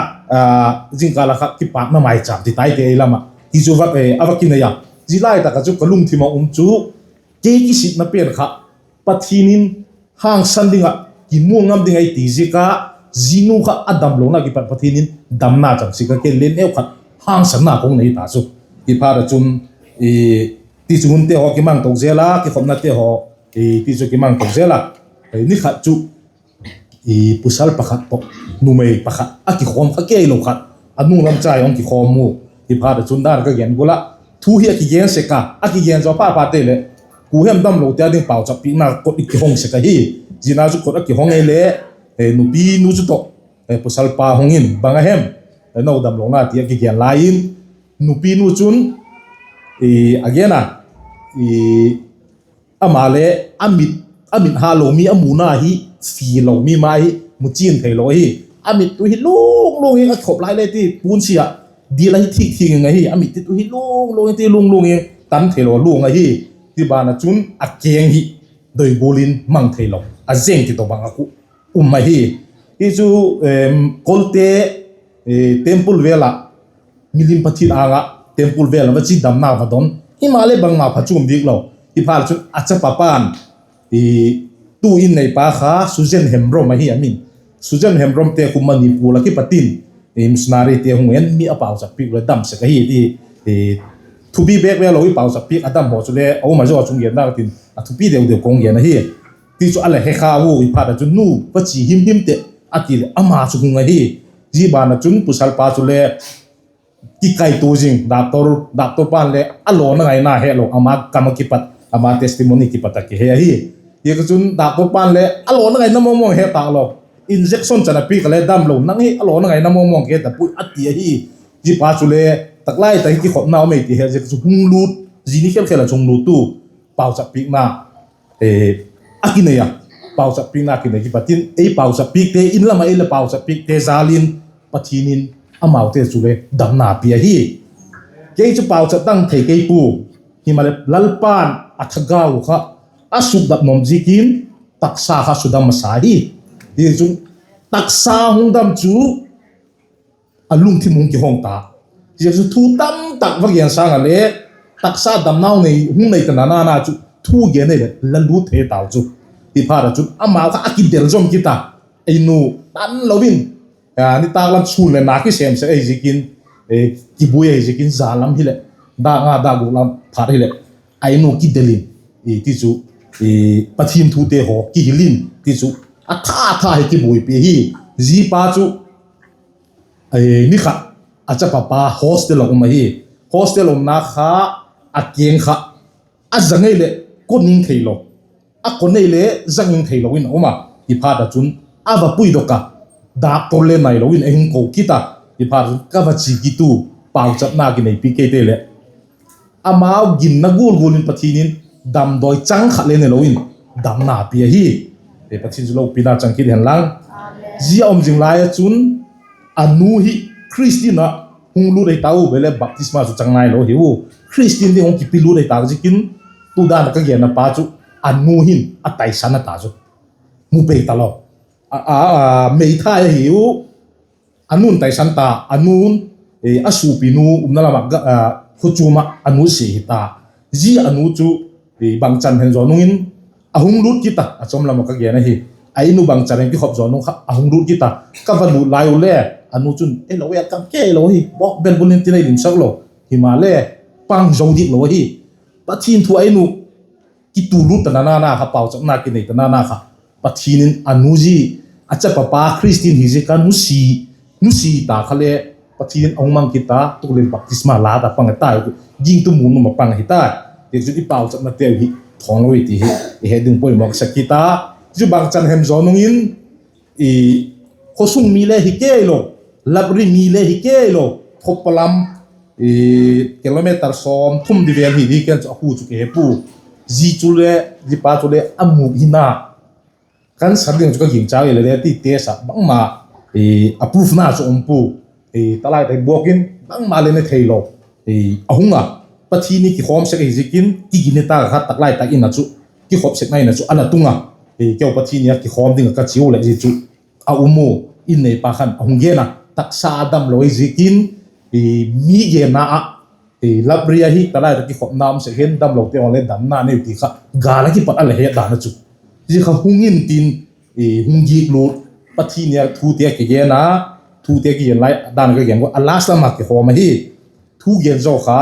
zingkâl ah kha kipâkna maichâm ti tai te ei lam ah hi chu a va kinei a. Zia lai tak ah chu ka lungthim ah um chu, kei kisitna pen kha Pathian in hangsan ding ah kimuang ngam ding ahi ti ziak a, zia nu kha a damlona kipat Pathian in damna chang sik a, ken le neu khat hangsanna ka hung nei ta chu. Hi phat ah chun, tichun hunte haw kimang to zel a, kikhopnate haw, ti chu kimang to zel a, ni khat chu pasal pakhat tawh numei pakhat a kikhawm kha, kei lo khat a nung lam chai hung kikhawm u. Hi phat ah chun dan ka gen gual ah, thu hi a kigen sek a, a kigen zaw phat phat ei leh, kua hem damlote â ding pauchap piakna kot i kihong sek ahi. Zia na chu kot a kihong ei le, nupi nu chu tawh, pasal pa hung in bang a hem, no damlona ti a kigen lai in, nupi nu chun, a gen a, ama le, a mit halo mi, a muna hi, filo mi ma hi mu chian theilo ahi. A mit tu hi lungluang in a khop lai le ti puan sia, dil ahi thik thik in ahi, a mit ti tu hi lungluang in ti lungluang in tan theilo luang ahi. Hi ban ah chun a keng hi doi gual in mang theilo, a zeng ti tawh bang a ku um ahi. Hi chu, kolte, temple vel ah, milim pathian âng ah temple vel ah va chia damna va don, himaleh bangma pha chuam dik lo. Hi phat chun a chapa pa'n, tu in neipa kha Susan Hemrom ahi a min. Susan Hemromte khu Manipur ah kipat in missionaryte hung en, mi a pauchap piak leh dam sek ahi ti, thupi bêk bêk lo i pauchap piak a dam haw chule a um a, zaw chung gen dak tin a thupi deu deu ka hung gen ahi. Ti chu a la he kha u, hi phat ah chun nu, va chia him him teh, a ti leh ama chu hung ahi. Zia ban ah chun pasalpa chule kikaitua zing, doctor, doctor pa'n le a lawna ngaina helo, ama kam ah kipat, ama testimony kipat ah kihe ahi. Hi ka chun doctor pa'n le a lawna ngaina mawngmawng he talo, injection chan a piak a le damlo, nang hi a lawna ngaina mawngmawng kihe ta puai a ti ahi. Zia pa chule tak lai tak hi kikhopna um ei ti he ziak chu hung lût, zia ni khel khel ah chun hung lût tu, pauchap piakna a kinei a, pauchap piakna kinei kipat in ei pauchap piakte, in lam ah ei la pauchap piakte jâl in Pathian in amaute chule damna pia ahi. Kei chu pauchap dang thei kei pua, himaleh Lalpa'n a thagau kha a sukdap nuam ziakin, taksa kha sudam masa hi. Tichun, taksa hung dam chu a lungthim hung kihong ta. Zia chu thu tamtak va gen sâng a le, taksa damnau nei hung nei ta na na na chu thu gen ei leh la lut thei tau chu. Hi phat ah chun amau kha a kidel zom kit a, ei nu tan lo in, nitâk lam sûn leh na kisêm sek ahi ziakin, kibuai ahi ziakin, za lam hileh, dak nga dak guk lam phat hileh, a in u kidel in, tichu, Pathian thute haw kihil in, tichu, a tha tha hi kibuaipi ahi. Zia pa chu ni khat a chapa pa hostel ah um ahi. Hostel umna kha a keng kha a za ngei leh ko ning theilo, a ko ngei le za ning theilo in a um a. Hi phat ah chun a va puidok a, doctor le nailo in ei hung ko kit a. Hi phat ah chun ka va chia kit u, pauchapna kineipi kei te leh, amau ginna gual gual in Pathian in damdawi chang khat le neilo in damna pia hi. Pathian chu lopina chang kit hen lang. Zia um zing lai ah chun a nu hi Khristian ah hung lut ahi tau ve leh baptisma chu chang nailo hi u. Khristian ding hung kipi lut ahi tau ziakin, tu dan ah ka genna pa chu a nu hin a taisan a ta chu, mu pei talo, meithai ahi u. A nu'n taisan ta, a nu'n, a suapinu umna lam ah, khuchuam ah a nu si hi ta. Zia a nu chu bangchan hen zaw nung in a hung lut kit a, a chom lam ah ka gen ahi. A in u bangchan in kikhop zaw nung kha a hung lut kit a, ka va lut lai u le, a nu chun ei lo welcome kei lo hi, bawk bel bul in tin ei limsak lo. Himaleh, pang zo dik lo ahi. Pathian thu a in u kitu lut ta na na na kha, pauchapna kinei ta na na kha, Pathian in a nu zi, a chapa pa Khristian hi ziak a nusia ta kha le, Pathian in a hung mang kit a, tu'hin baptisma la ta pang a tai, gingtu mun um a pang ahi tai. Tichun i pauchapnateu hi thawn lo hi ti hi i he ding poimaw ka sa kit a. Zia bangchan hem zaw nung in, khawsung mi le hi kei lo, Lapri mi le hi kei lo, khawpa lam kilometer sawmthum di vel hi di ken chu a khu chu ka he pua. Zia chule, zia pa chule a mûk hina, cancer ding chu ka gingcha e le le ti test ah bangma, a proofna chu um pua. Talai tak buak in bangma le ne theilo, a hung a, Pathian ni kikhawm sek ahi ziakin kigin ta kha, tak lai tak in a chu kikhop sekna in a chu a la tung a, keu Pathian ni a kikhawm ding ah ka chiu leh zia chu a um u. In neipa khan a hung gen a, taksa a damlo ahi ziakin, mi genna ah, Lapri ahi talai tak kikhopna um sek hen, damlote haw le damna nei ti kha gâl ah kipat a la het dan a chu, zia kha hung in tin, hung gik lut, Pathian ni a thute a kigen a, thute kigen lai dan ka gen a, a last lam ah kikhawm ahi. Thu gen zaw kha,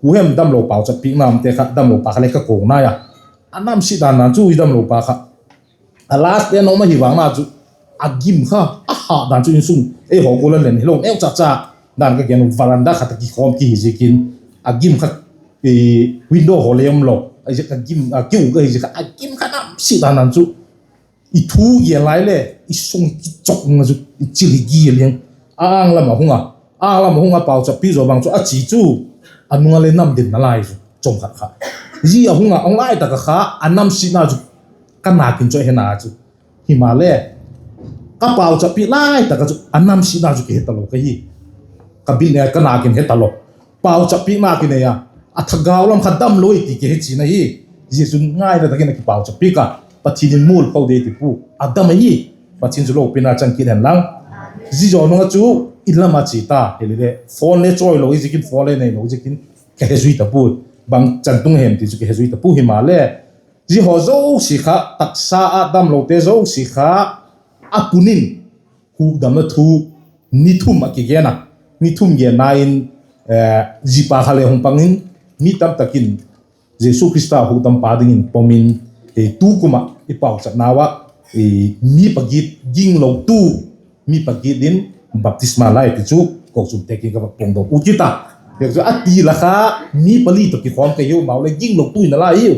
kua hem damlo pauchap piakna umte kha, damlo pa kha le ka ko nai a, a namsit dan dan chu i damlo pa kha, a last pen a um ahi vang na chu, a gim kha a hât dan chu, insung ei haw gual a len hilo neucha cha dan ka gen u, veranda khat ah kikhawm ki hi ziakin, a gim kha, window haw le um lo, a kiuk ahi ziak kha a gim kha namsit dan dan chu, i thu gen lai le i sung kichok na chu i chil hi gi liang. A âng lam a hung a, âng lam a hung a pauchap pi zaw bang chu a chi chu, a nung a le nam dinna lai chu chawm khat kha, zia a hung a, a hung lai tak a kha a namsitna chu ka nâk in chu a he na chu. Himaleh, ka pauchap pi lai tak a chu a namsitna chu kihe talo ka hi. Ka bil ne ka nâk in he talo. Pauchap piakna kinei a, a thagau lam kha damlo i ti kihe chian ahi. Zia chun ngaina tak in a kipauchap piak a, Pathian in mualpho de ti pua, a dam ahi. Pathian chu lopina chang kit hen lang. Zia zaw nung a chu in lam a chia ta hile le, phone le chawilo i ziakin, phone le neilo ziakin, ka he zui ta pua. Bangchan tung hem ti chu ka he zui ta pua. Himaleh, zia haw zosia kha, taksa a damlote zosia kha, a pun in hukdamna thu ni thum a kigen a, ni thum genna in, zia pa kha le hung pang in, mi tamtak in Jesu Khrista hukdampa dingin pom in, tukum ah i pauchapnau ah, mi pagit ginglotu, mi pagit in baptisma lai ti chu kochuamte kiang ka va puangdawk u kit a. Chu a ti la kha, mi pali tawh kikhawm ka hiu, amau le ginglotu in a lai hiu.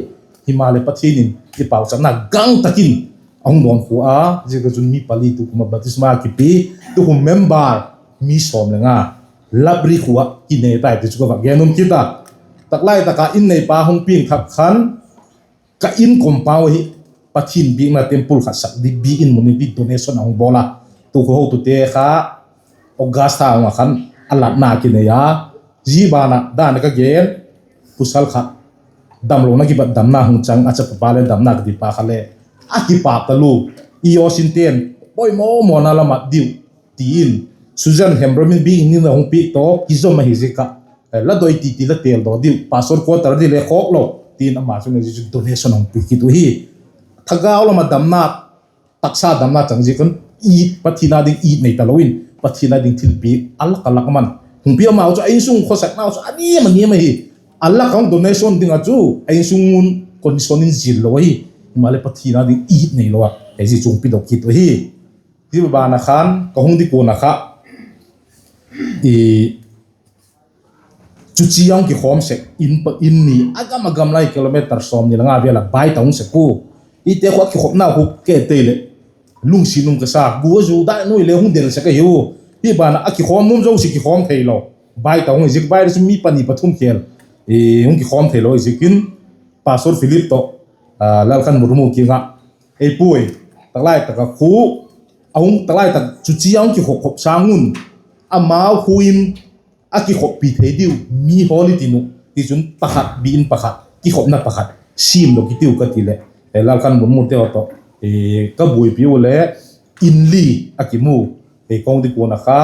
Himaleh Pathian in i pauchapna gang tak in a hung dawnkhua a, ziaka chun mi pali tukum ah baptisma kipi, tukum member mi sawm le nga Lapri khua ah kine tai ti chu ka va gen um kit a. Tak lai tak a in neipa hung piang thak khan, ka in compound ahi, Pathian biakna temple khat sak di biak in mun in ti donation a hung bawl a. Tu khua hotute kha August tha hung a khan a latna kinei a. Zia ban ah dan ka gen, pasal khat damlona kipat damna hung chang, a chapa pa le damna ka ti pa kha le, a kipâk talua, EOC ten poimaw mawna la mat diu, ti in, Susan Hemram in biakin in a hung piak tawh kizom ahi ziak ah, la doi ti ti la têldaw diu, pastor quarter di le khawk lo, ti in ama chun zia chu donation a hung piak kit uh hi. Thagau lam ah damna, taksa damna chang ziak un, Pathian â ding it nei talo in, Pathian â ding thilpiak a lak a lak man hung pia, amau chu a insung khawsaknau chu a niam a niam ahi. A lak a hung donation ding ah chu a insung un condition in zil lo ahi. Himaleh Pathian â ding it neilo ah, ei zia chu hung pidok kit uh ahi. Zia ban ah khan ka hung di kuan ah kha, chuchi a hung kikhawm sek in, in ni a gam a gam lai kilometer sawmni le nga vel ah bai ta hung sek u. Ite khu a kikhopna khu ke tei leh lungsiat um ka sa, gua zu dai nuai le hung del sek ahi u. Hi ban ah a kikhawm nuam zosia kikhawm theilo, bai ta hung i ziak, bai le chu mi pani pathum khêl hung kikhawm theilo i ziakin, Pastor Philip tawh Lalkhanmurmu kiang ah, ei puai, taklai tak ah khu, a hung taklai tak chuchi a hung kikhop khop sâng un, amau khu in a kikhoppi thei diu mi hawl i tin uh, tichun pakhat, biakin pakhat, kikhopna pakhat siamdok i tiu ka ti leh, Lalkhanmurmute haw tawh ka buaipi u le, in li a kimu. Ka hung di kuan ah kha,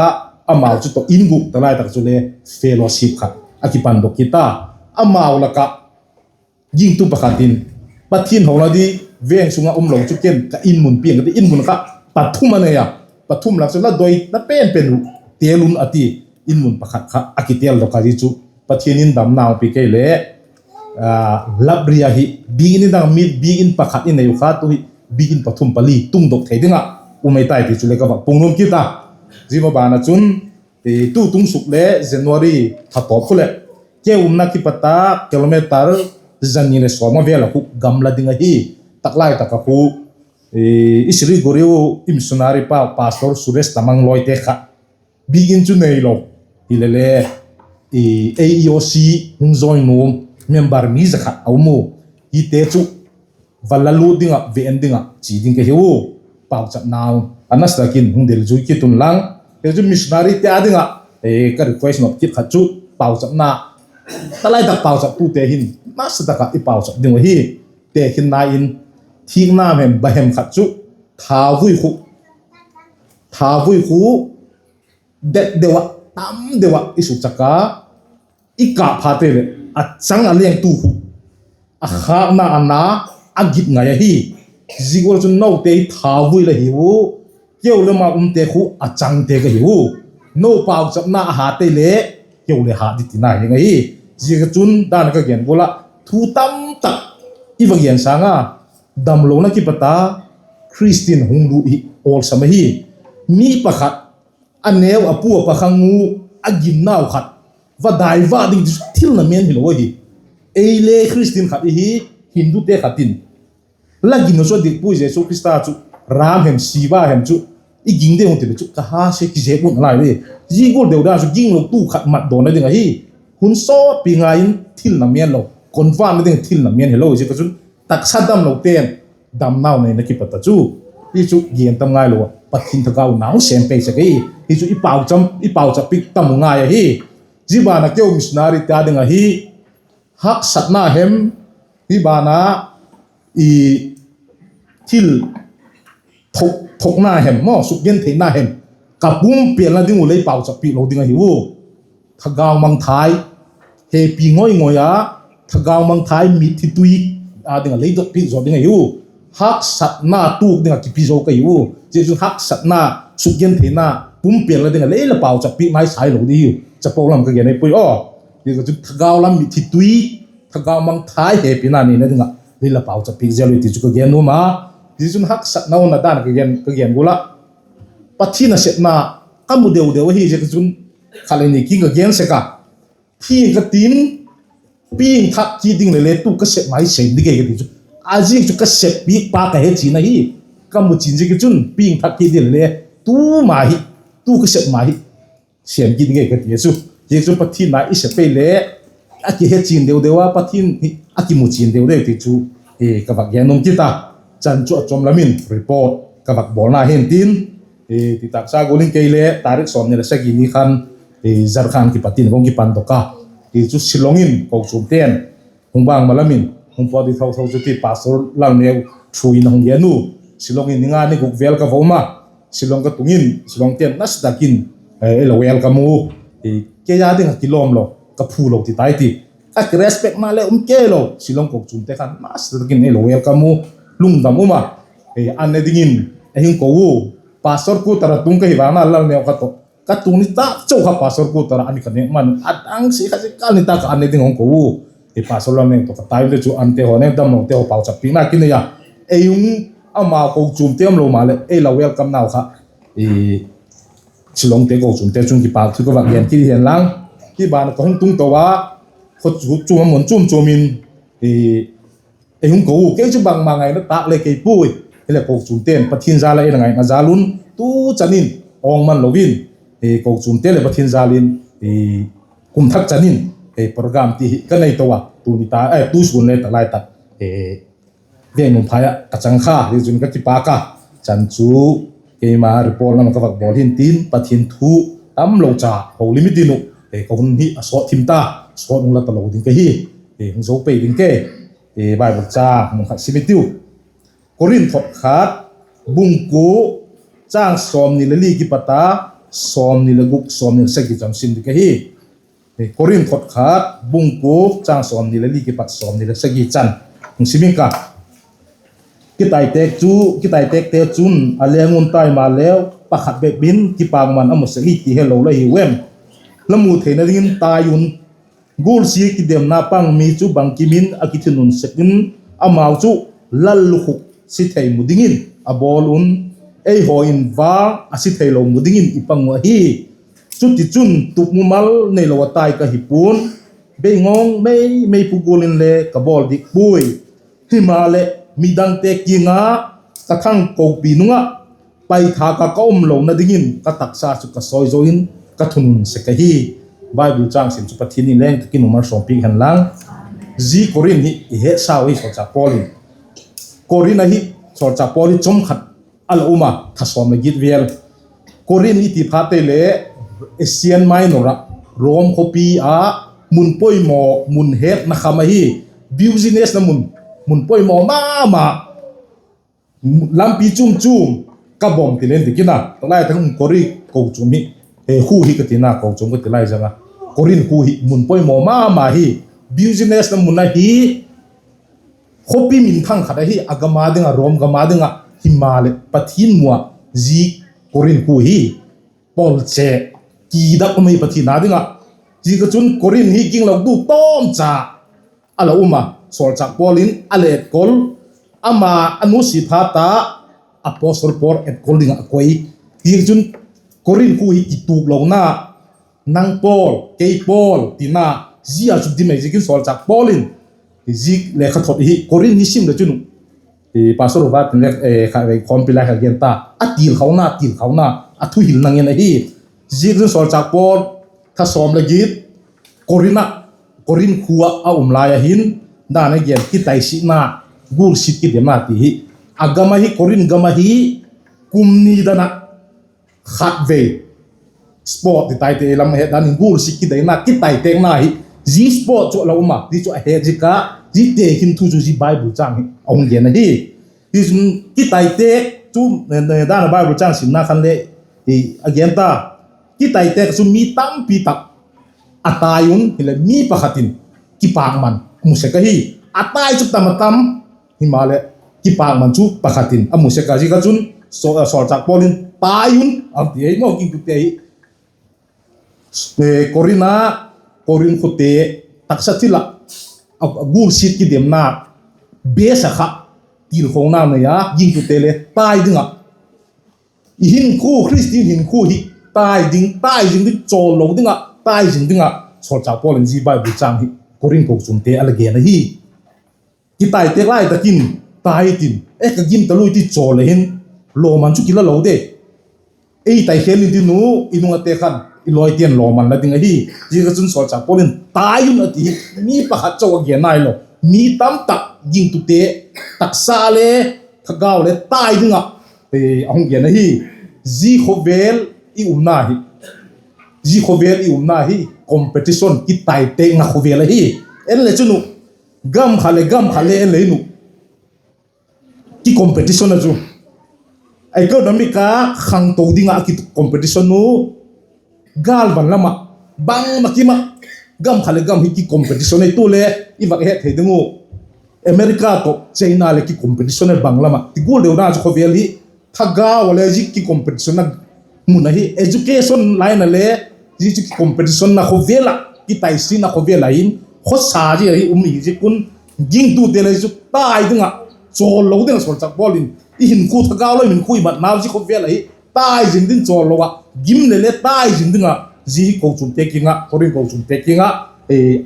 amau chu tawh in guk, taklai tak chule fellowship khat a kipandok kit a. Amau lak ah gingtu pakhat in, Pathian hona di veng sung ah um lo chu ken ka in mun piang ka ti, in mun kha pathum a nei a, pathum lak chu la doina pen pen uh têl un a ti, in mun pakhat kha a kitêldok a, zia chu Pathian in damna hung pi kei le, Labria hi biakin dang mit, biakin pakhat i nei uh kha tu hi biakin pathum pali tungdok thei ding ah um ei tai ti chu le ka vak pung nuam kit a. Zia ma ban ah chun, tu tung suk le January tha tawp khu leh, kei umna kipat a kilometer zani leh sawm a vel ah khu gamla ding ahi. Taklai tak ah khu i Siliguri u i missionary pa Pastor Suresh Tamang Loite kha, biakin chu neilo, hilele, ei EOC hung join nuam member mi za khat a um u. Hite chu va la lut ding ah, va en ding ah chia ding ka hiu. Pauchapnau a nasa tak in hung del zui kit un lang, hi chu missionaryte â ding ah ka request nop kit khat chu, pauchapna, taklai tak pauchaptute hin nasa tak ah i pauchap ding uh ahi. Tekhinna in, thikna hem ba hem khat chu, thavui khu, thavui khu det deu ah, tam deu ah i sukchak a, i kâp phate leh a chang a lengtu khu, a khâkna a na, a git ngai ahi. Zia gual chun note hi thavui la hiu, keu le ma umte khu a changte ka hiu. No pauchapna a hate le, keu le hat di tina hi ngai hi. Ziak a chun dan ka gen gual ah, thu tam tak i va gen sâng a, damlona kipat a Christian hung lut hi awlsam ahi. Mi pakhat, a neu a pu a pa khang u, a ginnau khat va dai va ding ti chu thil na men hilo ahi. Ei le Christian khat ihi, Hindute khat in, la gin u chu a dik puai, Jesu Khrista chu ram hem, siba hem chu i ging ding uh ti le chu ka ha se kizep un a lai le. Zia gual deu dan chu ginglotu khat mat dawn a ding ahi. Hun sawtpi ngai in thil na men lo, convert na ding thil na men hilo, zia ka chun taksa damlote'n damnau neina kipat a chu, hi chu gen tam ngailo a, Pathian thagau na hung sêm pei sek ahi. Hi chu i pauchap piak tam u ngai ahi. Zia ban ah keu missionaryte â ding ahi, haksatna hem, hi ban ah i thil thokna hem maw, sukgentheina hem, ka pumpêlna ding uh lei pauchap piak lo ding ahiu. Thagau mangthai hepi ngoi ngoi a, thagau mangthai mitthi tui â ding ah lei dot piak zaw ding ahiu. Haksatna tuak ding ah kipi zo ka hiu. Zia chun haksatna, sukgentheina pumpêlna ding ah lei la pauchap piak nai sai lo ding hiu. Chapo lam ka gen ei puai aw. Zia ka chun thagau lam mitthi tui, thagau mangthai hepina neina ding ah lei la pauchap piak zel u ti chu ka gen nuam a. Zia chun haksatna hun a dan ka gen gual ah, Pathian nasepna ka mu deu deu ahi ziak a chun, khat le ni kiang ka gen sek a, thiang ka tin, piangthak kit ding le le tu ka sep mai sem ding ka ti chu, a ziak chu ka sep piak pa ka hechian ahi. Ka mu chian ziak a chun piangthak kit ding le le, tu ma hi, tu ka sep ma hi, sem kit ding ka ti a chu. Ziak chu Pathian na i sep pei le, a kihechian deu deu a, Pathian hi a kimu chian deu deu ti chu ka vak gen nuam kit a. Chan chu a chawm lam in report ka vak bawlna hin tin, ti taksa gual in kei le tarik sawmni le sagi ni khan Jharkhand kipat in ka hung kipandok a. Ti chu Shillong in kochuamte'n hung bang ma lam in hung pawt di tho tho chu ti, Pastor Lalneu thu in a hung gen u. Shillong in ni nga ni guk vel ka va um a, Shillong ka tung in, Shillong ten nasa tak in ei la welcome u. Kei a ding ah kilawm lo, ka phu lo ti tai ti, ka kirespect ma le um kei lo. Shillong kochuamte khan nasa tak in ei la welcome u, lungdam um a, an ne dingin ei hung ko u. Pastor quarter a tung ka hi vang a, Lalneu kha tawh ka tung ni tak chau kha pastor quarter a an ka nêk man, a dang si kha si kal ni tak ah an ne ding hung ko u. Pastor Lalneu tawh ka tai umte chu ante haw, ne damlote haw pauchap piakna kinei a, ei hung, ama kochuamte umlo maleh ei la welcome nau kha, Shillongte kochuamte chung kipâk thu ka vak gen kit hen lang, hi ban ah ka hung tung to a, khaw chuam chuam a mun chuam chuam in ei hung ko u. Kei chu bangma ngaina tâk le kei puai, hileh kochuamte'n Pathian jal ah ei la ngaina jal un tu chan in awng man lo in, kochuamte leh Pathian jal in kum thak chan in program ti hi ka nei to a, tuni ta, tu sun le tak lai tak Vengnuam phai ah ka chang kha, hi chun ka kipâk a, chan chu keima report lam ah ka vak bawl hin tin, Pathian thu tamlo cha ho limit in uh, ka hun hi a sawt thim ta, sawt hung la talo ding ka hi, hung zo pei ding ke. Bible chang mun khat sim i tiu. Korinth thot khat, bung kua, châng sawmni leh li kipat a sawmni leh guk, sawmni leh sagi chan sim ding ka hi. Korinth thot khat bung kua, châng sawmni leh li kipat sawmni leh sagi chan hung sim ing ka. Kitaitek chu, kitaitekte chun a leng un tai maleu, pakhat bep in kipakman a mu sek hi ti helo la hiu em? La mu theina dingin tai un. Gualsia kidemna pang mi chu bangkim in a kithunun sek in, amau chu lallukhuk si thei mu dingin a bawl un, eihaw in vang a si theilo mu dingin i pang uh ahi. Chutichun, tup mumal neilo a tai ka hi pua'n, beingawng mei mei pu gual inle ka bawl dik puai. Himaleh, midangte kiang ah ka thangkopi nung ah paithâk ah ka um lona dingin ka taksa chu ka sawi zo in ka thunun sek ahi. Bible châng sim chu Pathian in leng tak in um a sawmpiak hen lang. Zia Korinth hi i hetsau hi, sawlchâk Paul in, Korinth ahi, sawlchâk Paul hi chawm khat a la um a, tha sawm leh giat vel. Korinth i ti phat tei le Asian Minor ah, Rom khawpi ah mun poimaw, mun hetna kham ahi, business na mun, mun poimaw ma ma, lampi chuam chuam, ka bawm ti len dik in a, tak lai tak in Korinth kochuam hi, khu hi ka tina, kochuam ka ti lai zang a, Korinth khu hi mun poimaw ma ma hi, business na mun ahi, khawpi minthang khat ahi, a gam a ding ah, Rom gam a ding ah, himaleh Pathian mu ah zia Korinth khu hi pawlche, kidak um ahi Pathian a ding ah. Ziak a chun Korinth hi ginglo tu tawmcha a la um a, sawlchâk Paul in a la etkol, ama a nusia phat a, Apostle Paul etkol ding ah a koi. Ziak a chun Korinth khu hi kituklona, nang Paul, kei Paul tina, zia chu dim ahi ziakin sawlchâk Paul in zia lekhathot hi Korinth hi sim le chun, Pastor Robert in le kha vei khawmpi lai kha gen ta, a tilkhauna, tilkhauna, a thuhilna ngen ahi. Ziak chun sawlchâk Paul tha sawm leh giat Korinth ah, Korinth khu ah a um lai a hin, dan a gen, kitaisitna, gualsit kidemna ti hi, a gam ahi, Korinth gam ahi, kum ni dan ah khatvei sport ti tai ti, ei lam het dan in gualsit kideina, kitaitekna hi, zia sport chu a la um a, zia chu a het ziak a, zia tekhin thu chu zia Bible châng hi a hung gen ahi. Hi chun kitaitek chu, dan a Bible châng simna khan le a gen ta, kitaitek chu mi tampi tak a tai un, hileh mi pakhat in kipakman a mu sek ahi. A tai chu tam a tam, himaleh kipakman chu pakhat in a mu sek a. Ziak a chun sawlchâk Paul in tai un a ti ahi maw, gingtute hi. Korinth a, Korinth khute taksa thil ah, a gualsit kidemna base a kha tilkhauna nei a, gingtute le tai ding ah, i hinkhua, Khristian hinkhua hi tai ding, tai zing ding, chawl lo ding ah tai zing ding ah sawlchâk Paul in zia Bible châng hi Korinth kochuamte a la gen ahi. Kitaitek lai tak in tai tin, e ka gim talua ti chawl le hin, lawman chu kila lo de. Ei tai khel in tin u, i nung ate khan i lawite'n lawman la ding ahi. Ziak a chun sawlchâk Paul in tai un a ti hi, mi pakhat chau a gen nai lo, mi tamtak, gingtute, taksa le thagau le tai ding ah a hung gen ahi. Zia khawvel i umna hi, zia khawvel i umna hi competition, kitaitekna khawvel ahi. En le chun u, gam khat leh gam khat le en le in u, kicompetition a chu, economic a khangto ding ah kicompetition u, gâl van lam ah, bangma kim ah, gam khat leh gam hi kicompetition ei tu le, i vak het thei ding uh, America tawh China leh kicompetition a bang lam ah ti gual deuna chu khawvel hi, thagau a le zia kicompetition a mun ahi, education line a le zia chu kicompetition na khawvel ah, kitaisina khawvel ah hin, khawsa zia hi um hi ziak un, gingtute le chu tai ding ah, chawl lo ding ah sawlchâk Paul in, i hinkhua thagau lo, i hinkhua i matnau zia khawvel ahi, tai zing ding chawl lo ah, gim leh le tai zing ding ah, zia hi kochuamte kiang ah, Korinth kochuamte kiang ah,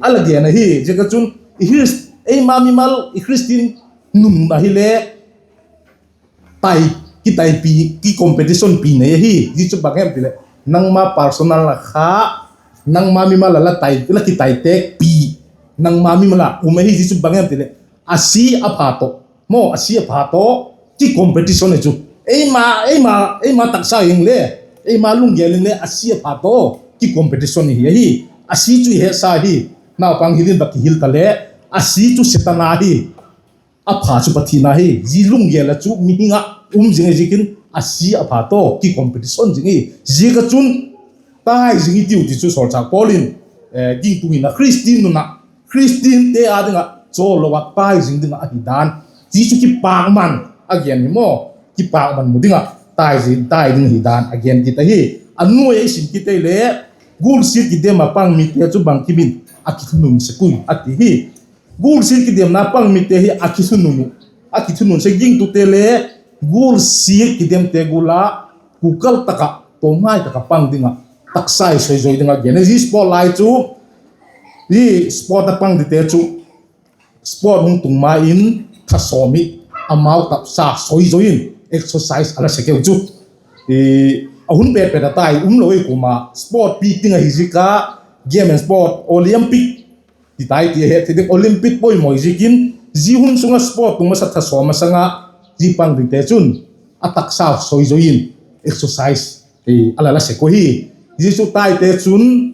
a la gen ahi. Ziak a chun, eima mimal, i Christian nun ahile, tai, kitaipi, kicompetition pi nei ahi. Zia chu bang hem ti leh, nangma personal a kha, nangma mimal a la tai, la kitaitêkpi, nangma mimal a um ahi. Zia chu bang hem ti leh, a si a pha tawh, maw, a si a pha tawh kicompetition hi chu, eima, eima, eima taksa hing le, eima lunggel in le a si a pha tawh kicompetition hi ahi. A si chu i hetsa hi, naupang hil in va kihil ta le, a si chu Setan ahi, a pha chu Pathian ahi. Zia lunggel a chu mihing ah um zing ahi ziakin, a si a pha tawh kicompetition zing hi. Ziak a chun, tai zing i tiu ti chu sawlchâk Paul in, gingtu hina Christian nun ah, Christiante â ding ah chawl lo ah tai zing ding ah ahi dan, zia chu kipâkman a gen hi maw, kipâkman mu ding ah tai zing, tai ding hi dan a gen kit ahi. A nuai ah i sim kit ei le, gualsiat kidem a pang mite chu bangkim in a kithunun sek ui a ti hi. Gualsiat kidemna pang mite hi a kithunun uh, a kithunun sek, gingtute le gualsiat kidemte gual ah, kukal tak ah, tawmngai tak ah pang ding ah, taksa hi soi zoi ding a gen. Zia sport lai chu, zia sport a pang dite chu, sport hung tung ma in, thasawm hi, amau taksa soi zoi in exercise a la sek u chu, a hun pet pet a tai umlo ei kuama, sport pi ting ahi ziak a, game and sport, Olympic ti tai ti a het thei ding, Olympic poimaw ziakin, zia hun sung ah sport tung masa, thasawm masang ah, zia pang dingte chun a taksa soi zoi in exercise a la la sek u hi. Zia chu taite chun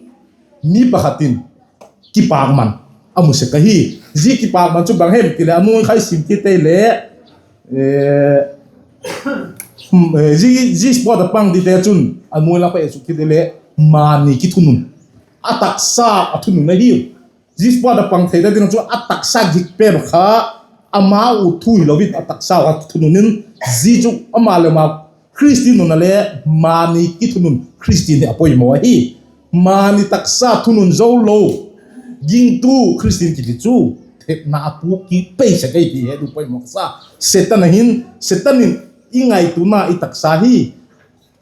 mi pakhat in kipâkman a mu sek ahi. Zia kipâkman chu bang hem ti leh, a nuai kha i sim kit ei le, zia sport a pang dite chun a nuai lam kha i sim kit ei le, mani kithunun, a taksa a thunun ahiu. Zia sport a pang thei ta ding chu a taksa dik pen kha, amau thu hilo in a taksa a thunun in, zia chu ama le ama Christian nun a le mani kithunun Christian hi a poimaw ahi. Mani taksa thunun zo lo gingtu Christian kiti chu thepna a puak kit pei sek ahi ti het u poimaw ka sa. Setan ahin, Setan in i ngaituana, i taksa hi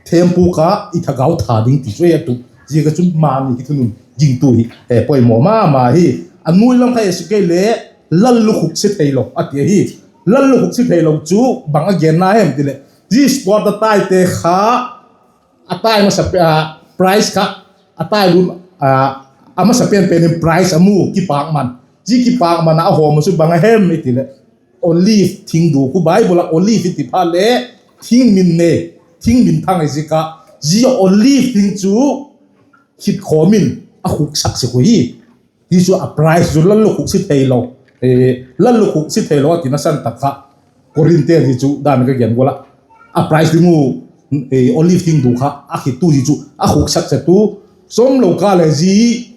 thempuak a i thagau tha ding ti chu ahi a tu. Ziak a chun mani kithunun gingtu hi poimaw ma ma hi. A nuai lam kha i sim kei le, lallukhuk se theilo a ti ahi. Lallukhuk se theilo chu bang a genna hem ti leh, zia sport a taite kha, a tai masa, prize kha, a tai lun, a masa pen pen in prize a mu, kipâkman. Zia kipâkman a hawm u chu bang a hem i ti leh, olive thing duk u, Bible ah olive i ti phat le thingmin ne, thingmin thang ahi ziak a, zia olive thing chu khitkhawm in a khuksak sek u hi. Zia chu a prize chu lallukhuk se theilo, lallukhuk se theilo a tina san tak kha, Korinthte zia chu dan ka gen gual ah, a prize ding u olive thing duk kha a khittu zia chu a khuksak sek u, chawmlo ka le zia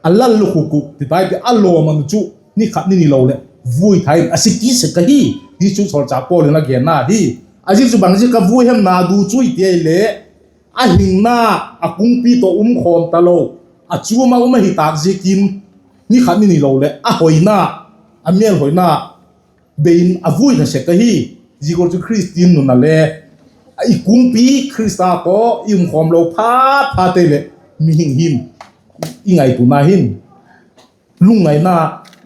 a lallukhuk u ti tai ti a lawm a nu chu ni khat ni ni lo leh vui tha in a si kit sek ahi. Zia chu sawlchâk Paul in a genna hi. A zia chu bang ziak a vui hem na du chu i ti ai le, a hinna, a kungpi tawh um khawm talo, a chuam a um ahi tâk ziakin, ni khat ni ni lo leh a hoina, a mêlhoina bei in a vui tha sek ahi. Zia gual chu Christian nun a le, i kungpi Khrista tawh i um khawm lo phat phat ei leh, mihing hin, i ngaituana hin lungngaina,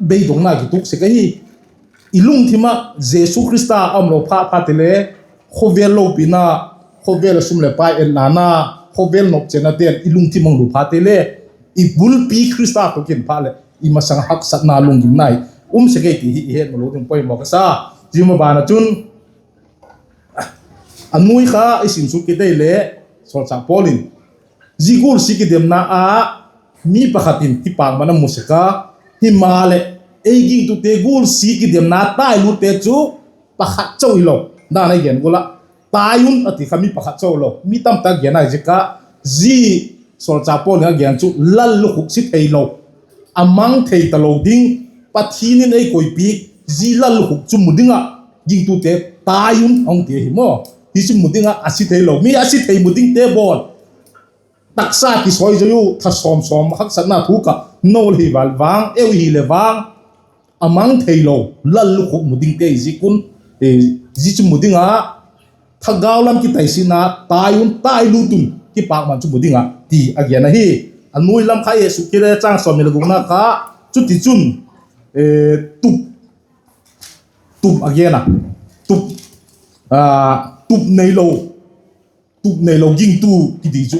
beidongna kituak sek ahi. I lungthim ah Jesu Khrista a umlo phat phat ei le, khawvel lopina, khawvel a sum leh pai etna na, khawvel nopchenna ten i lungthim a umlo phat ei le, i bulpi Khrista tawh kin phat leh i masang haksatna lunggimna hi um sek ei ti hi i hetmalo ding poimaw ka sa. Zia ma ban ah chun, a nuai kha i sim suk kit ei le, sawlchâk Paul in, zia gual sia kidemna ah mi pakhat in kipâkman a mu sek a, himaleh ei gingtute gual sia kidemna tailutte chu pakhat chau hilo. Dan a i gen gual ah, tai un a ti kha mi pakhat chau lo, mi tamtak gen ahi ziak a, zia sawlchâk Paul in a gen chu lallukhuk si theilo, a mang thei talo ding, Pathian in ei koipiak, zia lallukhuk chu mu ding ah gingtute tai un a hung ti ahi maw. Hi chu mu ding ah a si theilo, mi a si thei mu dingte bawn taksa kisawizoi u, tha sawm sawm haksatna thu ka nol hi val vang, eu hile vang, a mang theilo, lallukhuk mu dingte hi ziak un, zia chu mu ding ah, thagau lam kitaisikna, tai un, tai lut un, kipakman chu mu ding ah ti a gen ahi. A nuai lam kha Jesu kile chang sawmni le gukna kha, chutichun, tup, tup a gen a, tup, tup neilo, tup neilo gingtu kiti chu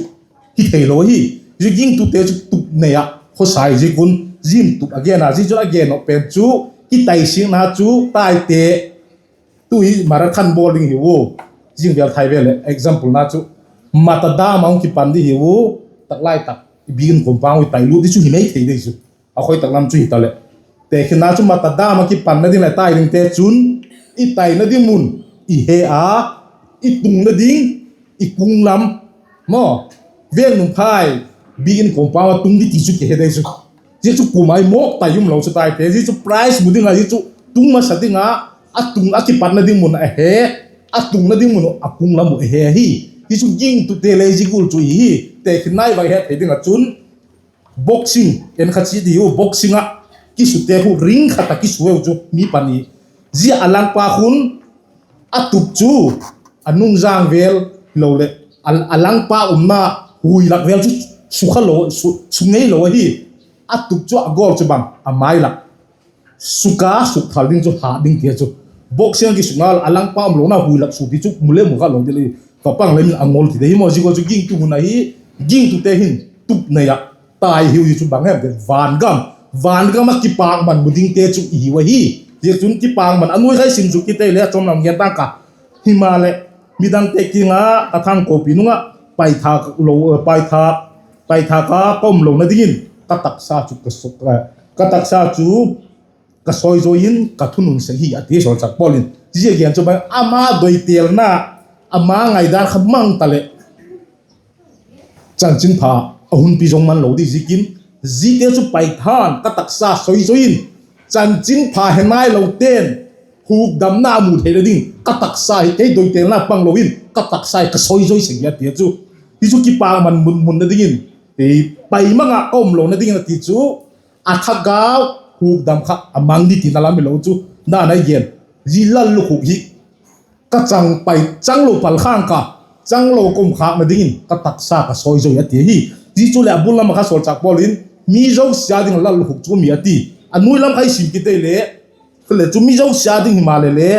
hi theilo ahi. Zia gingtute chu tup nei ah khawsa hi ziak un, zia tup a gen a, zia chu a gen nop pen chu, kitaisikna chu taite, tu hi marathon bawl ding hiu, zing vel thai vel leh examplena chu, mata dam a hung kipan ding hiu, taklai tak i biakin compound i tai lut ding chu hi mai thei dei chu, a khoi tak lam chu hitaleh, tekhinna chu mata dam ah kipanna ding leh tai dingte chun, i taina ding mun i he a, i tungna ding, i kung lam maw, veng nung phai, biakin compound a tung ding ti chu kihe dei chu. Zia chu kuama i mawk tai umlo chu taite, zia chu prize mu ding a, zia chu tung masa ding a, a tung a kipatna ding mun a he, a tungna ding mun uh a kung lam uh a he ahi. Zia chu gingtute le zia gual chu hi, tekhinna i va het thei ding ah chun, boxing en kha chi diu, boxing ah kisute khu ring khat a kisu eu chu mi pani, zia a langpa khun a tup chu a nungzâng vel hiloleh a langpa umna hui lak vel chu su kha lo, su ngei lo ahi. A tup chu a gol chu bang a mai lak, suk a suk thal ding chu hat ding tia chu, boxing a kisukna a langpa umlona hui lak su ti chu mu le mu kha lo ding le, va pang le min a ngol ti de hi maw. Zia gual chu gingtu hun ahi, gingtute hin tup nei ah tai hiu hi chu bang hem ti, vangam, vangam ah kipakman mu dingte chu i hiu ahi. Zia chun kipakman a nuai kha i sim suk kit ei le a chawm lam gen tang ka, himaleh midangte kiang a ka thangkopi nung ah paitha ka umlona dingin ka taksa chu ka sawizoi in ka thunun sek hi a ti sawlchâk Paul in. Zia gen chu bang ama doitelna, ama ngaidan kha mang taleh chanchinpha a hun pi zong man lo di ziakin, ziate chu paitha'n ka taksa sawizoi in, chanchinpha he nailote'n hukdamna a mu theina ding ka taksa hi, kei doitelna panglo in ka taksa hi ka sawizoi sek hi a ti a chu. Hi chu kipakman mun, munna dingin, pai mang ah ka umlona dingin a ti chu, a thagau hukdam kha a mang di tina lam hilo chu, dan a i gen, zia lallukhuk hi ka chang pai, changlo pal khâng ka, changlo ka um khâkna dingin ka taksa ka sawizoi a ti ahi. Zia chu leh a bul lam ah kha sawlchâk Paul in mi zosia ding lallukhuk chu um hi a ti. A nuai lam kha i sim kit ei le, le chu mi zosia ding himaleh le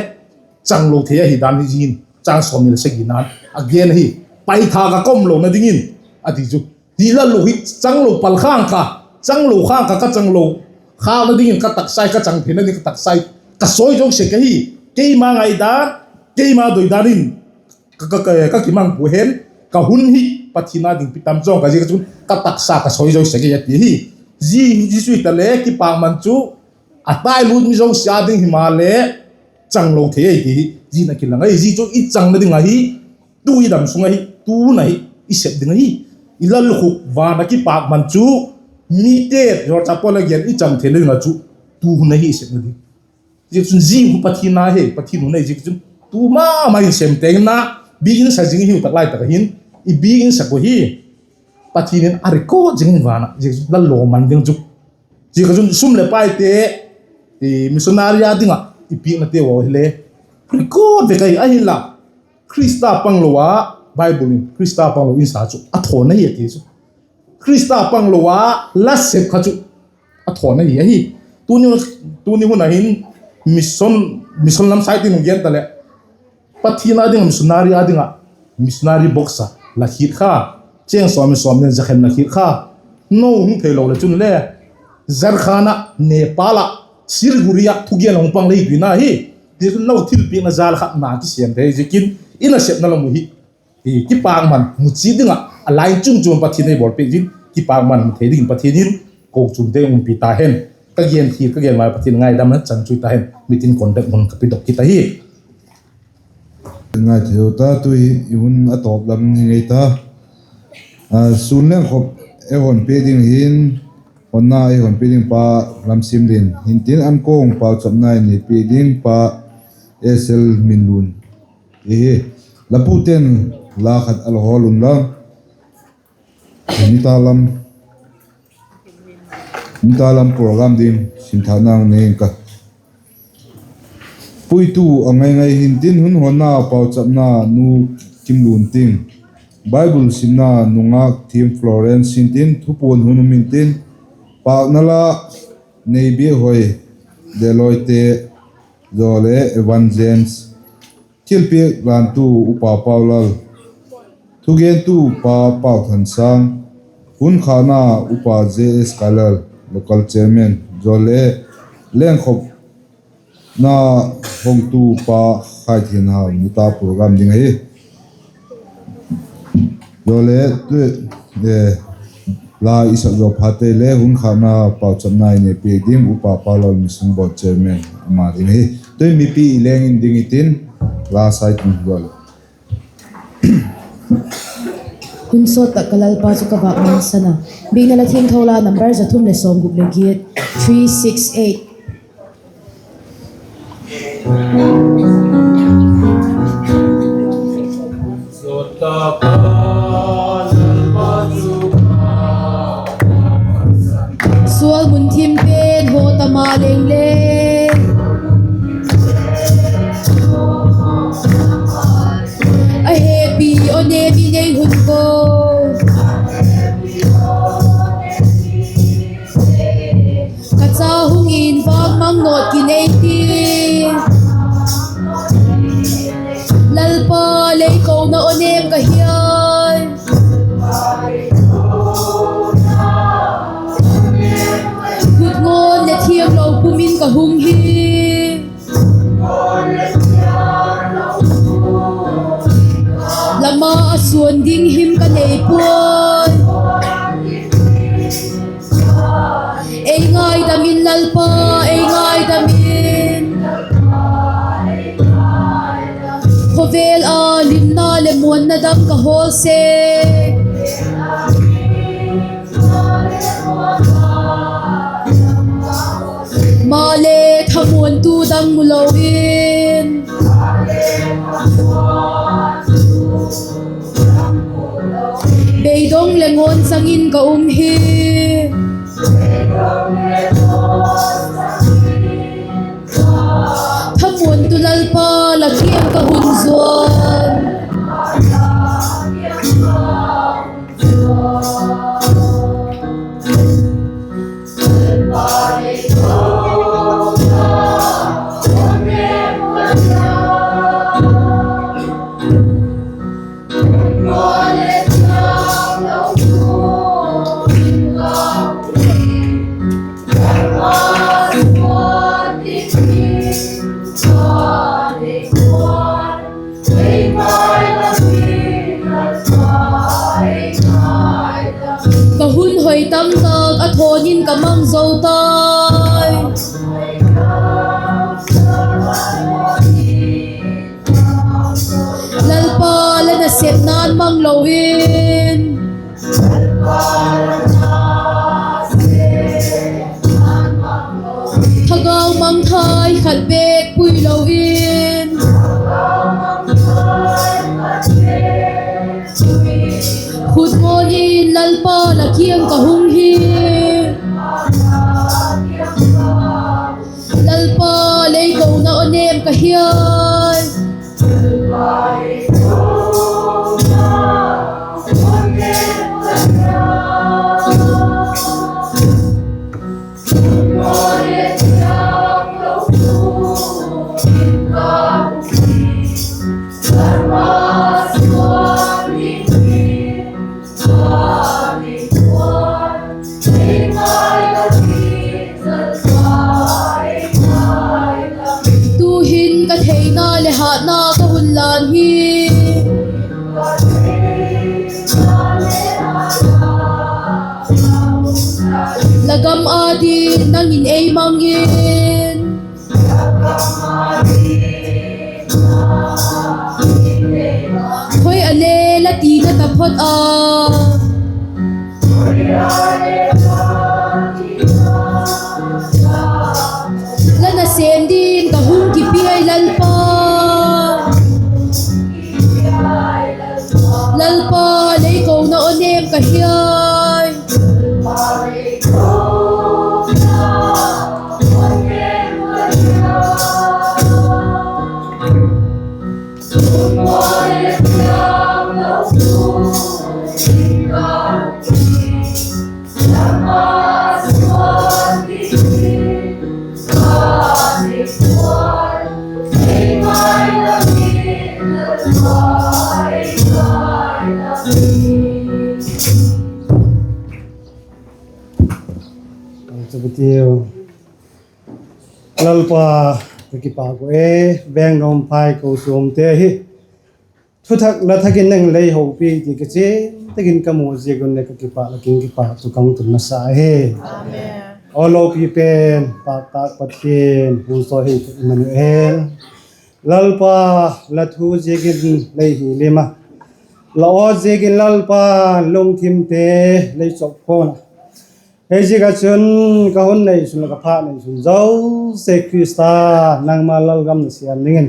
changlo thei ahi dan hi zia in chang sawmni le sagina a gen ahi. Paitha ka ka umlona dingin a ti chu, zia lallukhuk hi changlo pal khâng ka, changlo khâng ka, ka changlo khâkna dingin ka taksa hi, ka chang theina ding ka taksa hi ka sawizoi sek ahi. Keima ngaidan, keima doidan in ka, ka, ka kimang pua hen, ka hun hi Pathian â ding pi tam zawng ka ziak a chun ka taksa ka sawizoi sek ahi a ti hi. Zia, zia chu hitaleh kipakman chu a tai lut mi zosia ding himaleh changlo thei ahi ti hi zia in a kilang ahi. Zia chu i changna ding ahi, tu i dam sung ahi, tu hun ahi, i sep ding ahi. I lallukhuk van a kipakman chu mite, sawlchâk Paul a gen, i chang theina ding ah chu tu hun ahi i sepna ding. Ziakchun zia hun Pathian â hi, Pathian hun ahi ziakchun tu ma ma in sem teng na, biakin sa zing hiu tak lai tak a hin, i biakin sak uh hi Pathian in a record zing in van ah, ziakchun la lawman ding chu. Ziak a chun sum leh paite, missionary â ding ah i piaknate uh hile record vek ahi, ahinla Khrista panglo a, Bible in Khrista panglo insa chu a thawn ahi a ti chu. Khrista panglo a la sep kha chu a thawn ahi ahi. Tuni, tuni hun a hin mission, mission lam side in hung gen taleh, Pathian â ding ah missionary â ding ah, missionary box a la khit kha, cheng sawm, sawm nen za khen la khit kha, no hung theilo leh chun le, Jharkhand ah, Nepal ah, Siliguri ah thugen hung pang lei tuina hi. Ti chun no thilpiakna jal khat na kisem thei ziakin, i nasepna lam uh hi kipakman mu chiat ding ah a line chung chung Pathian ei bawlpiak zing, kipakman mu thei dingin Pathian in kochuamte umpi ta hen. Ka gen thil ka gen mai Pathian ngaidam a chan chu ta hen, mitin contact hun ka pidok kit ahi. Ngaithei u ta, tu hi i hun a tawp lam hi ngei ta. Sûn lengkhop ei hon piak ding hin, honna ei hon piak ding pa Lamsimlin, hintin an kawng pauchapna ei nei piak ding pa Esel Minlun i hi. La pute'n la khat a la hawl unla, nita lam, nita lam program ding simthâkna nei ing ka. Puitu a ngai ngai hintin hun honna pauchapna Nu Kimlun Ting, Bible simna nungak Thiam Florence hintin thupuan hun um intin, pâkna la Neibiak Hoi, Deloite, zaw le Evan James, thilpiak lantu Upa Paulal, thugentu pa Pauthansâng, hun khâkna Upa J S Kalal, local chairman, zaw le lengkhopna hongtu pa Khaithianhau, nita program ding ahi. Zaw le tu, la i sak zaw phate le hun khâkna pauchapna i nei piak ding Upa Paulal, Mission Board chairman, ama ding ahi. Tu'hin mipi i leng in ding i tin, la sai tin zaw le. Hun sawt tak ka Lalpa chu ka vâk mangsan a. Biakna La Thiangtho La number za thum leh sawmguk leh giat, three six eight. Sual mun thim pen haw ta ma leng le, a hepi aw nêmi nei hun ko. Ka cha hung in vang mang nawt kin ei ti. Lalpa lei kona aw nêm ka hiai. Khut ngawn leh thianglo pum in ka hung hi. Lama a suan ding him ka nei puai. Ei ngaidam in Lalpa, ei ngaidam in. Khawvel a limna leh muanna dang ka hawl sek. Maleh thamuantu dang mu lo in. Beidong leh ngawnchang in ka um hi. Thamuantu Lalpa, la kiang ka hun zuan. Ka hun hoi tam tak a thawn in ka mang zo tai. Lalpa, la nasepna'n mang lo in. Thagau mangthai khat bêk pui lo in. Khut ngawn in Lalpa la kiang ka hung hi. Lalpa lei kona aw nêm ka hiai. Thot a, la nasêm ding ka hung kipi ai Lalpa. Lalpa, lei kona aw nêm ka hiai. Lalpa, ka kipâk ua e, veng nuam phai kochuamte hi thuthak la thak in nang lei hopi ti kichian tak in ka mu ziak un leh ka kipâk, la kiang kipâk thu ka hung tun masa hi. Aw lopi pen, pâk tâk Pathian, hun saw hi Immanuel. Lalpa, la thu ziakin lei hi lim a, la aw ziakin Lalpa, lungthimte lei chawk khawn a, hiziak ah chun ka hun neisun leh ka phat neisun zosia Khrista, nangma lalgam na siam dingin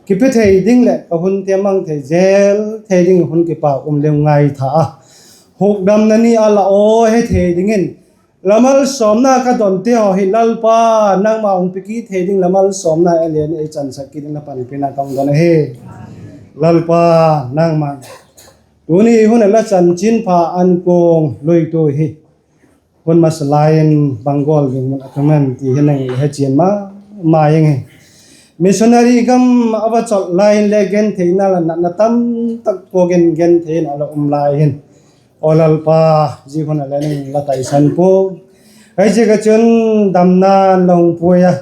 kipe thei ding leh ka hunte mang thei zel thei ding hun kipâk um leu ngaitha a, hukdamna ni a la aw he thei dingin la malsawmna ka donte haw hi Lalpa, nangma hung pe kit thei ding la malsawmna a lian ei chansak kit dingin la panpina ka hung don ahi. Lalpa, nangma tuni hun a la chanchinpha ankuang luitu hi hun masa lai in bang gual ding mun a tung em ti hi nang le hechian ma ma ing hi. Missionary gam a va chawt lai in le gentheina leh natna tamtak tuak in genthei in a la um lai hin, aw Lalpa, zia hun a le nang la taisan pua, hiziak ah chun damna'n la hung pui a,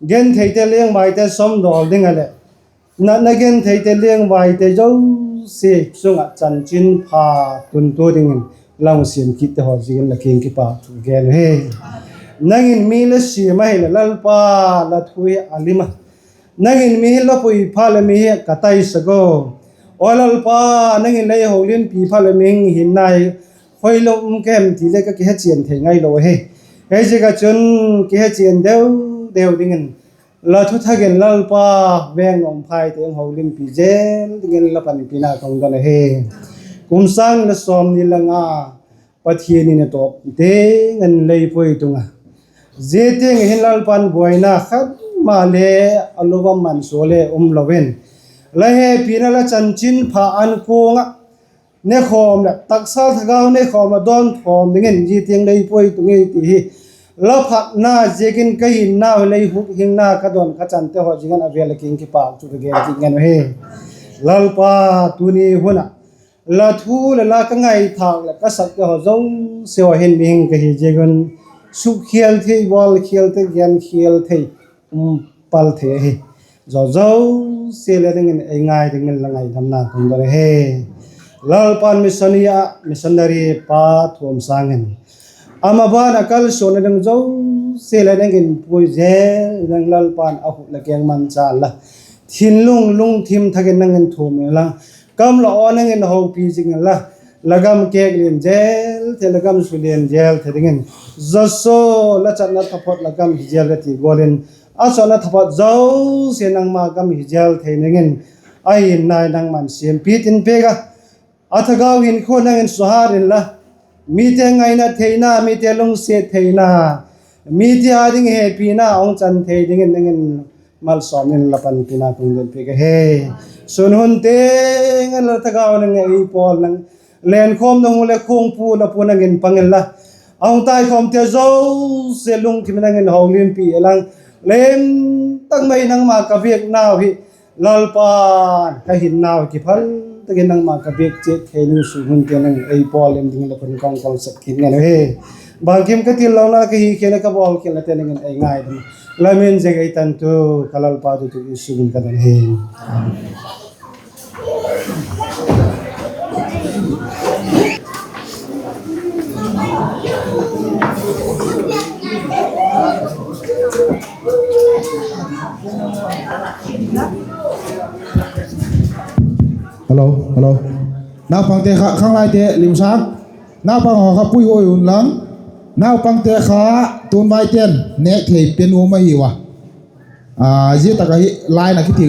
gentheite liangvaite sawmdawl ding ah leh natna gentheite liangvaite zosia chung ah chanchinpha tuntu dingin la hung siam kitte haw ziakin la kiang kipâk thu gen hi. Nang in mi la siam ahileh Lalpa, la thu hi a lim a, nang in mi hi la pui phat leh mi hi ka taisak a, aw Lalpa, nang in lei holimpi phat leh mihing hinna hi khoi lo um ka hem ti le ka kihechian thei ngailo ahi. Hiziak ah chun kihechian deu deu dingin la thuthak in Lalpa, veng nuam phaite hung holimpi zel dingin la panpina ka hung don ahi. Kum sâng ni leh sawmni leh nga Pathian in a tawp tiang in lei pui tung a, zia tiang ah hin Lalpa'n buaina khat ma le a lo va mansuah le um lo in, la hepina la chanchinpha ankuang ah nekhawm leh taksa thagau nekhawm leh dawn thawm dingin zia tiang lei pui tung ei ti hi la phatna ziakin ka hinnau hi lei huk hingna ka don ka chante haw ziakin a vêl a kiang kipâk thu ka gen kit ngen uhi. Lalpa, tuni hun ah la thu leh la ka ngaithâk leh ka sakte haw zosia haw hin mihing ka hi ziak un, sukkhial thei, bawlkhial thei, genkhial thei, um pal thei ahi. Zo zosia le dingin ei ngai dingin la ngaidamna ka hung don ahi. Lalpa'n missionary ah missionary pa thuam sâng in ama ban a kalsuanna ding zosia le dingin pui zel ding, Lalpa'n a khut leh keng mangcha inla, thinlung lungthim thak in nang in thuam inla, kam la aw nang in hopi zing inla, la gam kêk lian zel thei, la gam su lian zel thei dingin, Joshua, la chatna taphot la gam hi zel a ti gual in, a chatna taphot zosia nangma gam hi zel thei dingin, ahi nai nangma'n siampi tin piak a, a thagau hinkhua nang in suhat inla, mite ngaina theina, mite lungsiat theina, mite â ding hepina a hung chan thei dingin nang in malsawm in la panpina ka hung don piak ahi. Sun hun tiang in la thagau nang ei pawl nang lenkhawmna hung leh khungpu la pu nang in pang inla, a hung taikhawmte zosia lungthim in nang in holimpi inla, lem tak mai nangma ka biaknau hi Lalpa, ka hinnau kiphal tak in nangma ka biak chiat thei ding sun hun tiang nang ei pawl lem dingin la khut in ka hung kawlsak kit ngen uhi. Bangkim ka til lona, ka hikhialna, ka bawlkhialnate nang in ei ngai ding, la min ziak ei tantu ka Lalpa tu tu Jesu min in ka don ahi. Hello, hello. Naupangte kha khanglaite limsâng. Naupang haw kha puihuai unlang. Naupangte kha tunvaite'n nêk thei pe nuam ahiu a. Zia tak ah hi line a kiti